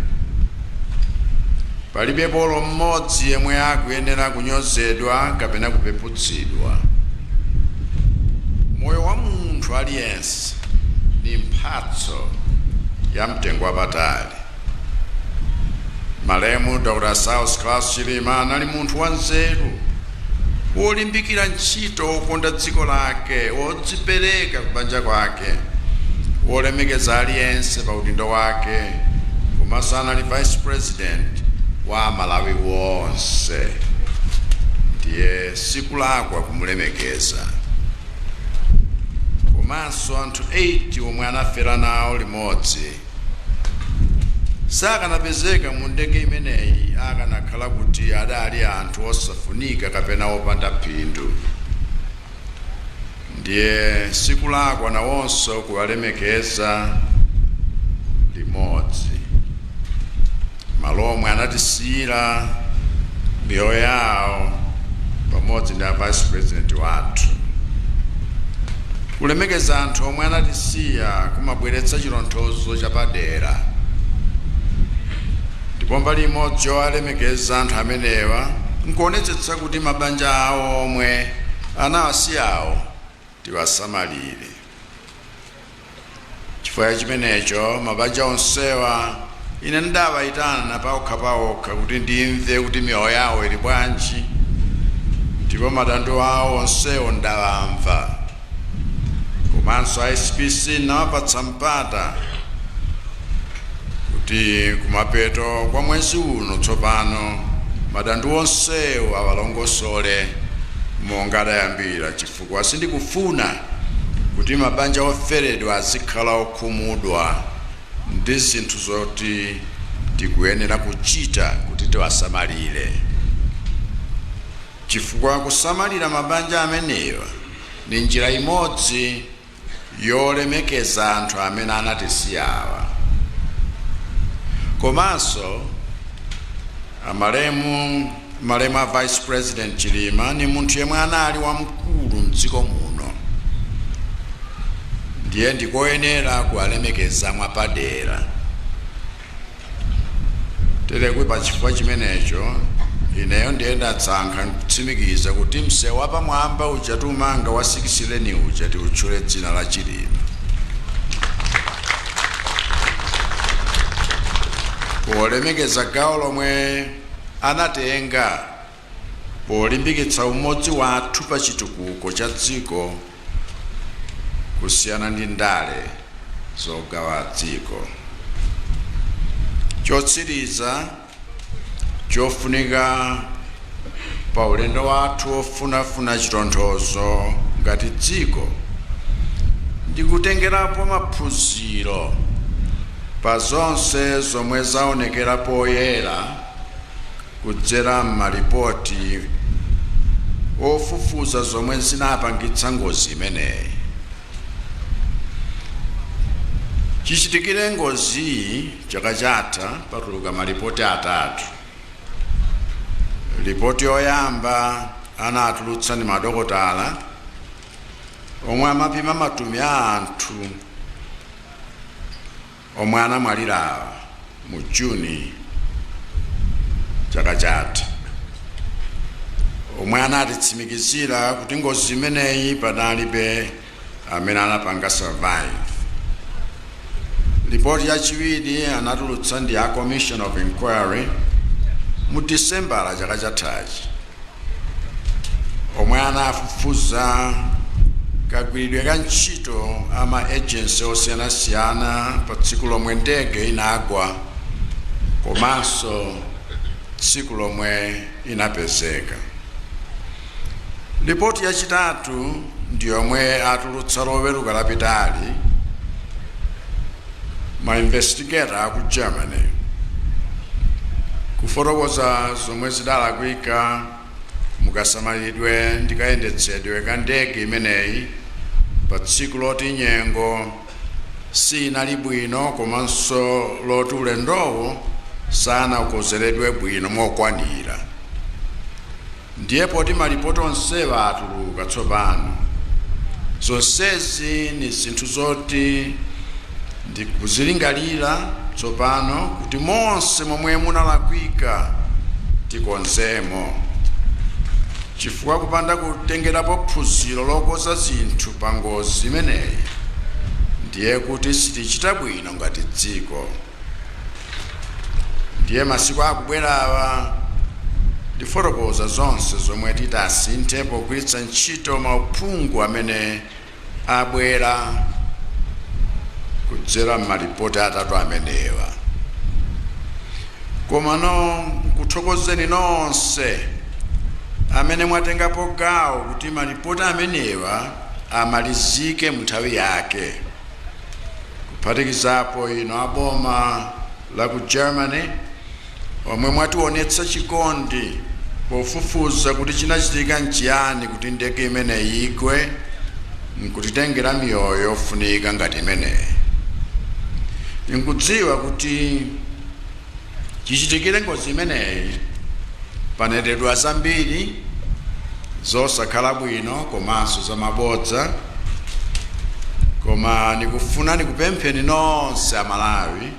Palibepo olo mmodzi yemwe akuyenera kunyozedwa kapena kupeputsidwa. Moyo wa munthu aliyense ni mphatso ya mtengo wapatali. Malemu Dr. Saulos Klaus Chilima anali munthu wanzeru, wolimbikira ntchito, wokonda dziko lake, wodzipereka kubanja kwake, wolemekeza aliyense pa udindo wake, komanso anali vice president wa Malawi wonse. Ndiye sikulakwa kumulemekeza. Komanso anthu 8 omwe anafera nawo limodzi sakanapezeka mu ndege imeneyi akanakhala kuti adali anthu osafunika kapena opanda phindu. Ndiye sikulakwa nawonso kuwalemekeza limodzi. Malo omwe anatisiyira miyoyo yawo pamodzi ndi a vice president wathu. Kulemekeza anthu omwe anatisiya kumabweretsa chitonthozo chapadera, ndipo mbali imodzi yowalemekeza anthu amenewa nkuonetsetsa kuti mabanja awo omwe anawasiyawo tiwasamalire. Chifukwa chimenecho mabanja onsewa ine ndawayitana paokha paokha kuti ndimve kuti miyoyo yawo ili bwanji. Ndipo madandaulo awo onsewo ndawamva, komanso a SPC nawapatsa mpata kuti kumapeto kwa mwezi uno tsopano madandaulo onsewo awalongosole monga adayambira, chifukwa sindikufuna kuti mabanja oferedwa azikhala okhumudwa ndi zinthu zoti tikuyenera kuchita kuti tiwasamalire, chifukwa kusamalira mabanja amenewa ni njira imodzi yolemekeza anthu amene anatisiyawa. Komanso amalemu, malemu a Vice President Chilima ni munthu yemwe anali wamkulu mdziko muno, ndiye ndikoyenera kuwalemekeza mwapadera. Terekwi pa chifukwa chimenecho ineyo ndiye ndatsankha kutsimikiza kuti msewu wapamwamba uja tiumanga wa 6 lane uja tiutchule dzina la Chilima, polemekeza gawo lomwe anatenga polimbikitsa umodzi wathu pa chitukuko cha dziko kusiyana ndi ndale zogawa dziko. Chotsiriza chofunika pa ulendo wathu wofunafuna chitonthozo ngati dziko ndikutengerapo maphunziro pa zonse zomwe zaonekera poyera kudzera m'malipoti ofufuza zomwe zinapangitsa ngozi imeneyi. Chichitikire ngoziyi chaka chatha patuluka malipoti atatu. Lipoti yoyamba anatulutsa ndi madokotala omwe amapima matupi a anthu omwe anamwalirawa mu Juni chaka chatha, omwe anatitsimikizira kuti ngozi imeneyi panalibe amene anapanga survive. Lipoti yachiwiri anatulutsa ndi a Commission of Inquiry mu Disembala chaka chathachi, omwe anafufuza kagwiridwe ka ntchito ama agency osiyanasiyana pa tsiku lomwe ndege inagwa komanso tsiku lomwe inapezeka. Lipoti yachitatu ndi yomwe atulutsa Loweruka lapitali ma investigator aku Germany, kufotokoza zomwe zidalakwika mukasamalidwe ndi kayendetsedwe ka ndege imeneyi pa tsiku loti nyengo sinali bwino komanso loti ulendowo sanakonzeredwe bwino mokwanira. Ndiye poti malipoti onsewa atuluka tsopano, zonsezi ni zinthu zoti ndikuzilingalira tsopano kuti monse momwe munalakwika tikonzemo, chifukwa kupanda kutengerapo phunziro lokonza zinthu pa ngozi imeneyi ndiye kuti sitichita bwino ngati dziko. Ndiye masiku akubwerawa ndifotokoza zonse zomwe titasinthe pogwiritsa ntchito mauphungu amene abwera kudzera m'malipoti atatu amenewa. Komano nkuthokozeni nonse amene mwatengapo gawo kuti malipoti amenewa amalizike mu nthawi yake, kuphatikizapo ino aboma la ku Germany omwe mwationetsa chikondi pofufuza kuti chinachitika nchiyani kuti ndege imeneyi igwe nkutitengera miyoyo yofunika ngati imeneyi. Nkudziwa kuti chichitikire ngozi imeneyi panenedwa zambiri zosakhala bwino komanso zamabodza, koma nikufuna nikupempheni nonse Amalawi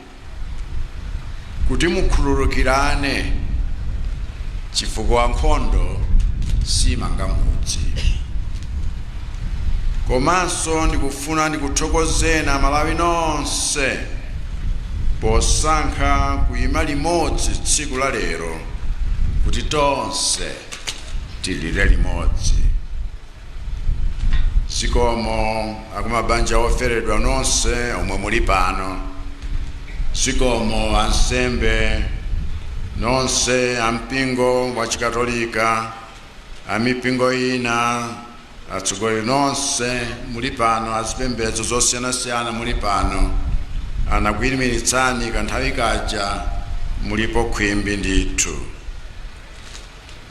kuti mukhululukirane, chifukwa nkhondo simanga mudzi. Komanso ndikufuna ndikuthokozeni Amalawi nonse posankha kuyima limodzi tsiku la lero kuti tonse Tilire limodzi. Zikomo akumabanja oferedwa nonse omwe muli pano. Zikomo ansembe nonse ampingo wa Chikatolika, amipingo ina, atsogoleri nonse muli pano, azipembedzo zosiyanasiyana muli pano. Anakuyimiriritsani kanthawi kaja, mulipo khwimbi ndithu.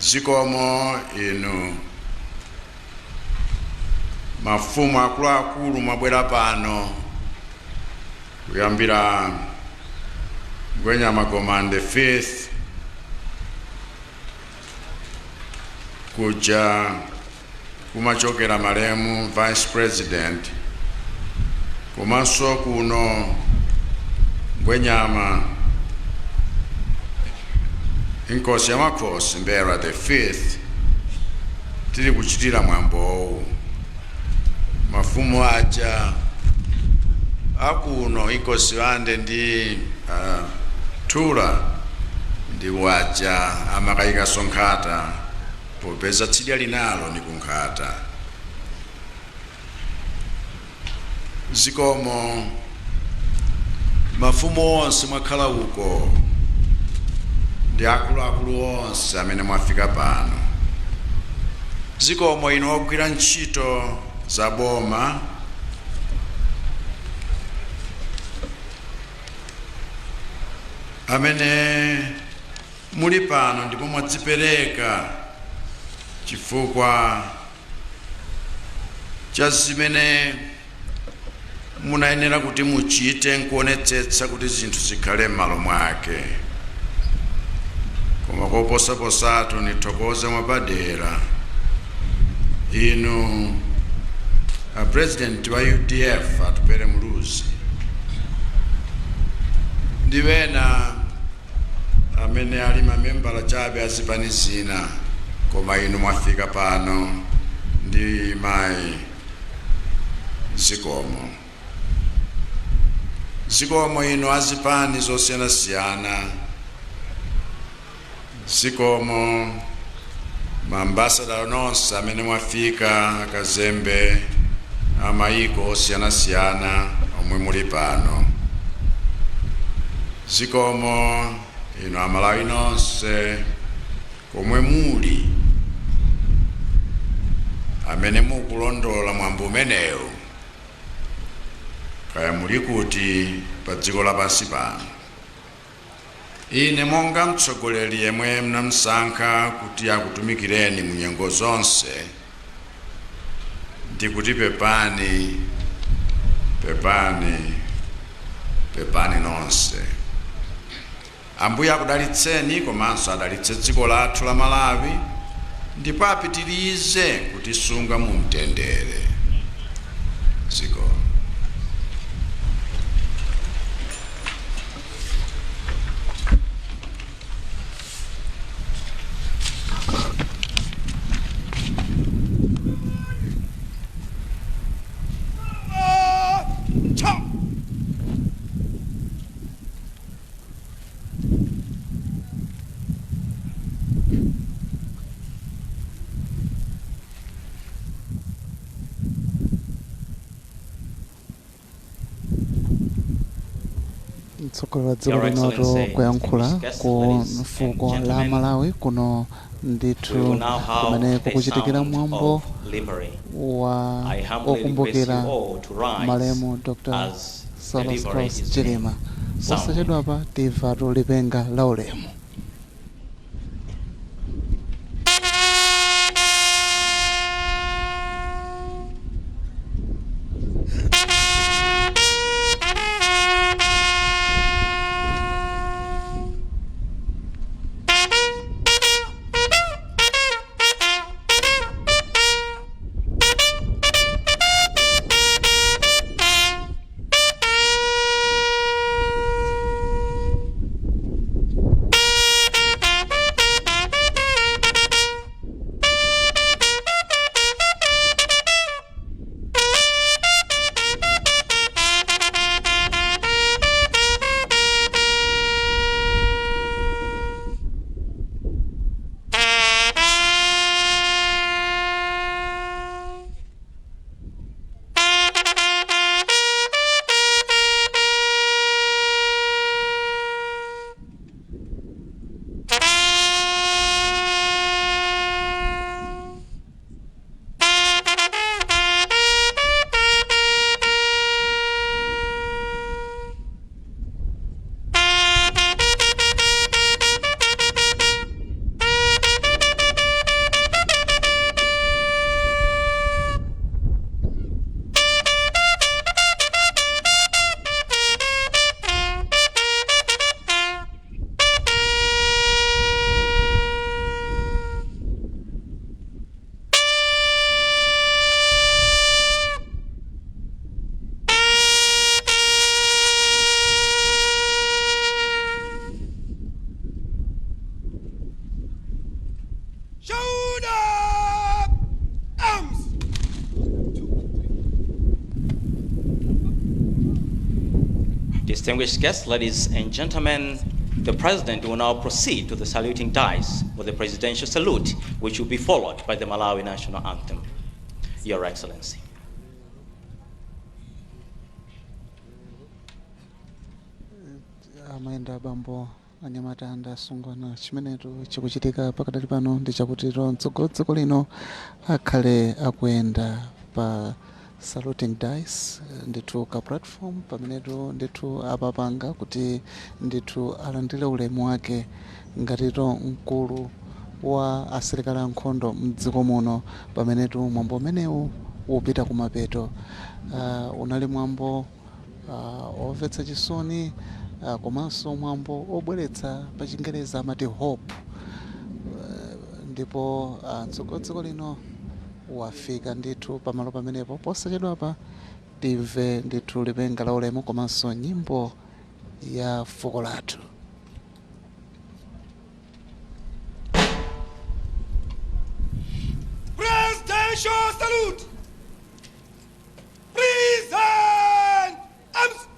Zikomo inu mafumu akuluakulu mwabwera pano, kuyambira Ngwenyama Gomani Fifth kuja kumachokera malemu Vice President, komanso kuno Ngwenyama Inkosi yamakhosi Mbelwa the Fifth tili kuchitira mwambowu. Mafumu aja akuno, Inkosi Wande ndi Thula, ndi waja amakayikaso nkhata, popeza tsidya linalo ni kunkhata. Zikomo mafumu onse mwakhala uko ndi akuluakulu onse amene mwafika pano. Zikomo inu ogwira ntchito za boma, amene muli pano ndipo mwadzipereka chifukwa cha zimene munayenera kuti muchite nkuonetsetsa kuti zinthu zikhale m'malo mwake. Koma koposaposatu nithokoze mwapadera inu a President wa UDF Atupele Muluzi ndi wena amene ali mamembala chabe azipani zina, koma inu mwafika pano ndi mayi. Zikomo. Zikomo inu azipani zosiyanasiyana. Zikomo maambasada nonse amene mwafika, akazembe amayiko osiyanasiyana omwe muli pano. Zikomo inu Amalawi nonse komwe muli amene mukulondola mwambo umenewu, kaya muli kuti pa dziko lapansi pano. Ine monga mtsogoleri yemwe mnamsankha kuti akutumikireni mu nyengo zonse, ndikuti pepani, pepani, pepani nonse. Ambuye akudalitseni, komanso adalitse dziko lathu la Malawi, ndipo apitirize kutisunga mu mtendere. Zikomo. Mtsogoleri wa dziko linoto kuyankhula ku fuko la Malawi kuno ndithu kumene kukuchitikira mwambo wa okumbukira malemu Dr Saulos Klaus Chilima. Posachedwapa timva lipenga la ulemu. Distinguished guests, ladies and gentlemen, the President will now proceed to the saluting dais for the presidential salute, which will be followed by the Malawi National Anthem. Your Excellency. Amayenda abambo, anyamata ndi asungwana. Chimenetu chikuchitika pakadali pano ndi chakuti mtsogoleri dziko lino akhale akuyenda pa saluting dais, ndithu ka platform pamenetu ndithu apapanga kuti ndithu alandire ulemu wake ngatito mkulu wa asilikali ankhondo mdziko muno, pamenetu mwambo umenewu upita kumapeto. Unali mwambo omvetsa chisoni, komanso mwambo obweretsa, pa Chingereza amati hope. Ndipo mtsogoleri dziko lino wafika ndithu pamalo pamenepo. Posachedwapa timve ndithu lipenga la ulemu komanso nyimbo ya fuko lathu. Presidential salute. Present arms.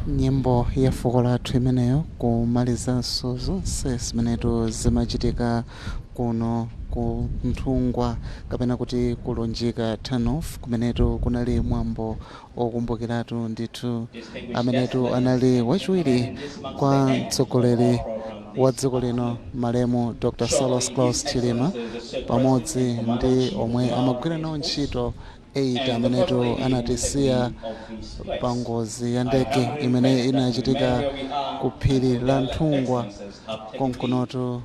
Nyimbo ya fuko lathu imeneyo, kumalizanso zonse zimenetu zimachitika kuno ku Nthungwa, kapena kuti kulunjika Turn-off, kumenetu kunali mwambo okumbukiratu ndithu amenetu anali wachiwiri kwa mtsogoleri wa dziko lino, malemu Dr Saulos Klaus Chilima, pamodzi ndi omwe amagwira nawo ntchito 8 amenetu anatisiya pa ngozi ya ndege imene inachitika ku phiri la Nthungwa konkunotu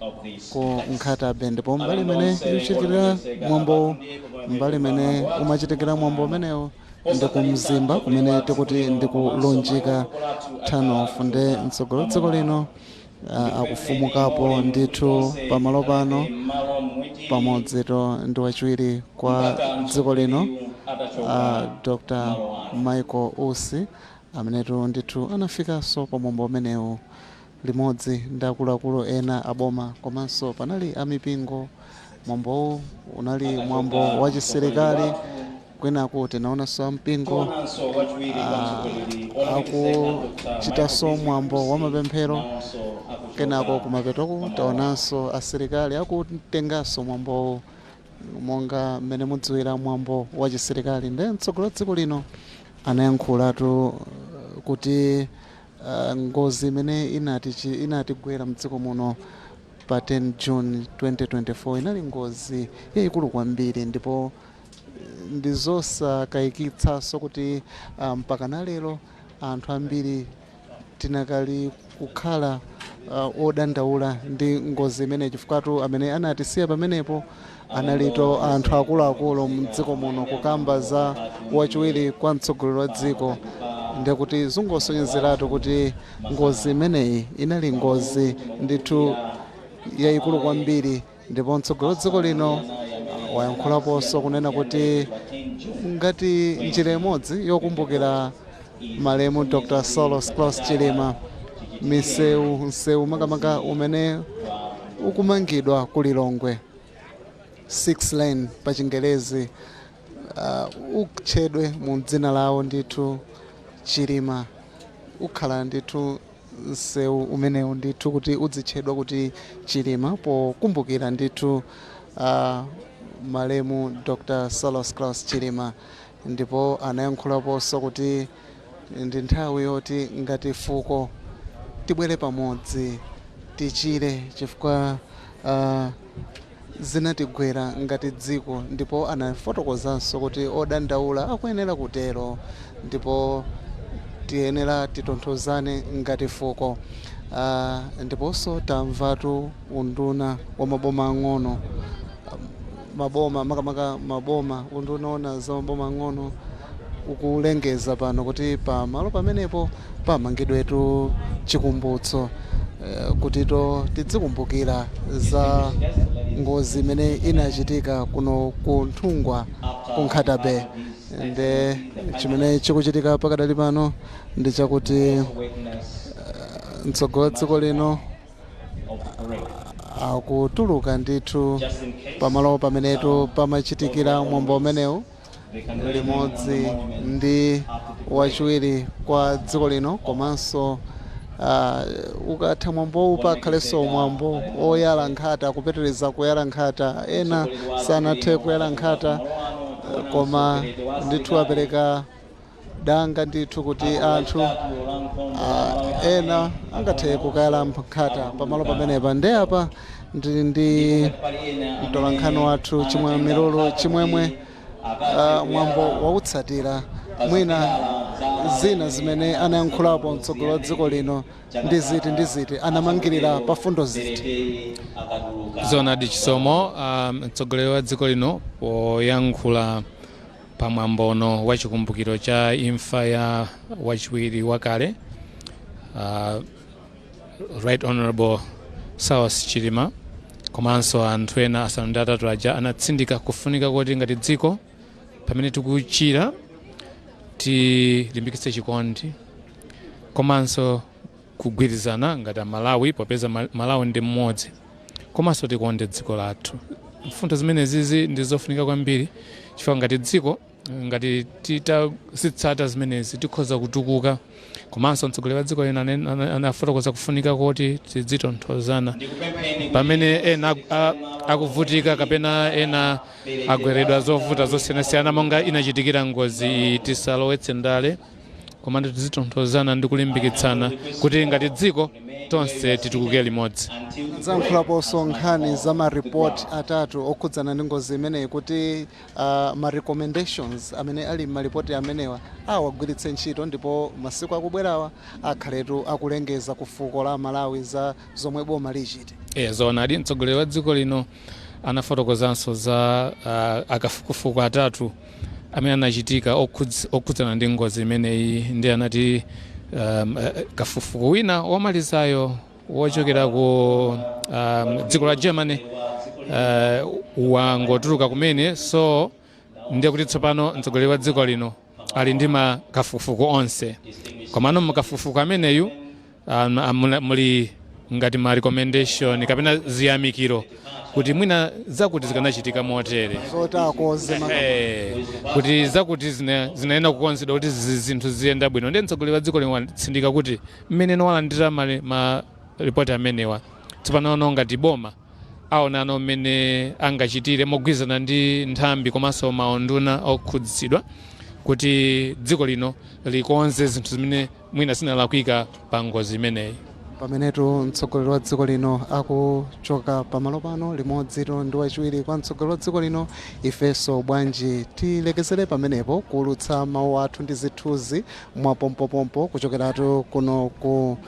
ku Nkhata Bay. Ndipo mbali imene ikuchitikira mwambo, mbali imene umachitikira mwambo umenewu ndi ku Mzimba, kumene tikuti ndi kulunjika Turn-off. Ndi mtsogoleri dziko lino akufumukapo ndithu pamalo pano pamodzito ndi wachiwiri kwa dziko lino, Dr Michael Usi, amenetu ndithu anafikanso pamwambo umenewu. Limodzi ndi akuluakulu ena aboma komanso panali amipingo. Mwambowu unali mwambo wa chisilikali. Kwinaku tinaonanso ampingo akuchitanso mwambo wa mapemphero. Kenako kumapetoku taonanso asilikali akutenganso mwambowu monga mmene mudziwira mwambo wa chisilikali. Nde mtsogoleri wa dziko lino anayankhulatu kuti ngozi imene inatigwera mdziko muno pa 10 June 2024 inali ngozi yayikulu kwambiri, ndipo ndi zosakayikitsanso kuti mpaka na lero anthu ambiri tinakali kukhala odandaula ndi ngozi imene, chifukwatu amene anatisiya pamenepo analito anthu akuluakulu mdziko muno, kukamba za wachiwiri kwa mtsogoleri wa dziko. Ndikuti zingosonyezeratu kuti ngozi imeneyi inali ngozi ndithu yayikulu kwambiri. Ndipo mtsogoleri wa dziko lino wayankhulaponso kunena kuti ngati njira imodzi yokumbukira malemu Dr Saulos Klaus Chilima, misewu, msewu makamaka umene ukumangidwa ku Lilongwe, 6 lane pa Chingerezi, utchedwe mu dzina lawo ndithu Chilima. Ukhala ndithu msewu umenewu ndithu kuti udzitchedwa kuti Chilima pokumbukira ndithu malemu Dr Saulos Klaus Chilima. Ndipo anayankhulaponso kuti ndi nthawi yoti ngati fuko tibwere pamodzi, tichire, chifukwa zinatigwera ngati dziko. Ndipo anafotokozanso kuti odandaula akuyenera kutero ndipo tiyenera titonthozane ngati fuko. Ndiponso tamvatu unduna wa maboma ang'ono, maboma, makamaka maboma, unduna ona za maboma ang'ono ukulengeza pano kuti pamalo pamenepo pamangidwetu chikumbutso kutito tidzikumbukira za ngozi imene inachitika kuno ku Nthungwa, ku Nkhata Bay. Nde chimene chikuchitika pakadali pano ndi chakuti mtsogoleri wa dziko lino akutuluka ndithu pamalo pamenetu pamachitikira mwambo umenewu limodzi ndi wachiwiri kwa dziko lino. Komanso ukatha mwambowu pakhalenso mwambo oyala nkhata, kupitiriza kuyala nkhata. Ena sanathe kuyala nkhata, koma ndithu apereka danga ndithu kuti anthu ena angathe kukayala nkhata pamalo pamenepa. Nde apa ndili ndi mtolankhani wathu Chimwemwe Milulu. Chimwemwe, mwambo wautsatira, mwina zina zimene anayankhulapo mtsogoleri wa dziko lino ndi ziti ndi ziti? Anamangirira pa fundo ziti? Zoonadi, Chisomo, mtsogoleri wa dziko lino poyankhula pamwambono wa chikumbukiro cha imfa ya wachiwiri wakale, Right Honorable Saulos Chilima, komanso anthu ena 8 aja, anatsindika kufunika kuti ngati dziko pamene tikuchira tilimbikitse chikondi komanso kugwirizana ngati Amalawi, popeza Malawi ndi mmodzi, komanso tikonde dziko lathu. Mfundo zimenezizi ndi zofunika kwambiri chifukwa ngati dziko, ngati titazitsata zimenezi, tikhoza kutukuka. Komanso mtsogoleri wa dziko lino anafotokoza kufunika kuti tidzitonthozana pamene ena akuvutika kapena ena agweredwa zovuta zosiyanasiyana monga inachitikira ngozi iyi. Tisalowetse ndale, koma tizitonthozana ndi kulimbikitsana kuti ngati dziko tonse titukuke limodzi. Zayankhulaponso nkhani za maripoti atatu okhudzana ndi ngozi imeneyi, kuti ma recommendations amene ali m'malipoti amenewa awagwiritse ntchito, ndipo masiku akubwerawa akhaletu akulengeza ku fuko la Malawi za zomwe boma lichite. Zoonadi, mtsogoleri wa dziko lino anafotokozanso za akafukufuku atatu amene anachitika okhudzana ndi ngozi imeneyi. Ndi anati kafukufuku wina womalizayo wochokera ku dziko la Germany wangotuluka kumene. So ndiye kuti tsopano mtsogoleri wa dziko lino ali ndi makafukufuku onse. Komano mkafukufuku ameneyu Muli ngati ma recommendation kapena ziyamikiro kuti mwina zakuti zikanachitika motere. Zoti akonze. Kuti zakuti zinayenera kukonzedwa kuti zinthu ziyenda bwino. Ndiye mtsogoleri wa dziko lino watsindika kuti mmene walandira ma ripoti amenewa, tsopano ngati boma aonano mmene angachitire mogwirizana ndi nthambi komanso maunduna okhudzidwa kuti dziko lino likonze zinthu zimene mwina zinalakwika pa ngozi imeneyi. Pamenetu mtsogoleri wa dziko lino akuchoka pamalo pano limodzi ndi wachiwiri kwa mtsogoleri wa dziko lino, ifenso bwanji tilekezere pamenepo kuulutsa mawu athu ndi zithunzi mwapompopompo kuchokeratu kuno ku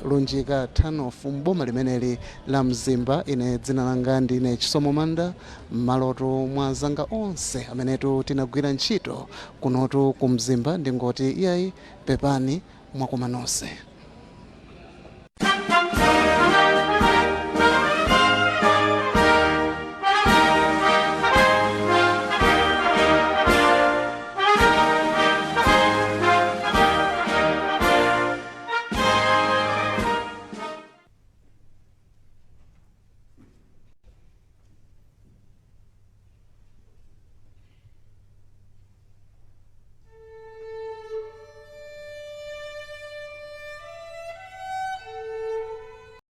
Lunjika Turn-off mboma limeneli la Mzimba. Ine dzina langa ndine Chisomo Manda, m'malotu mwa zanga onse amenetu tinagwira ntchito kunotu ku Mzimba, ndingoti iyayi, pepani, mwakoma nonse.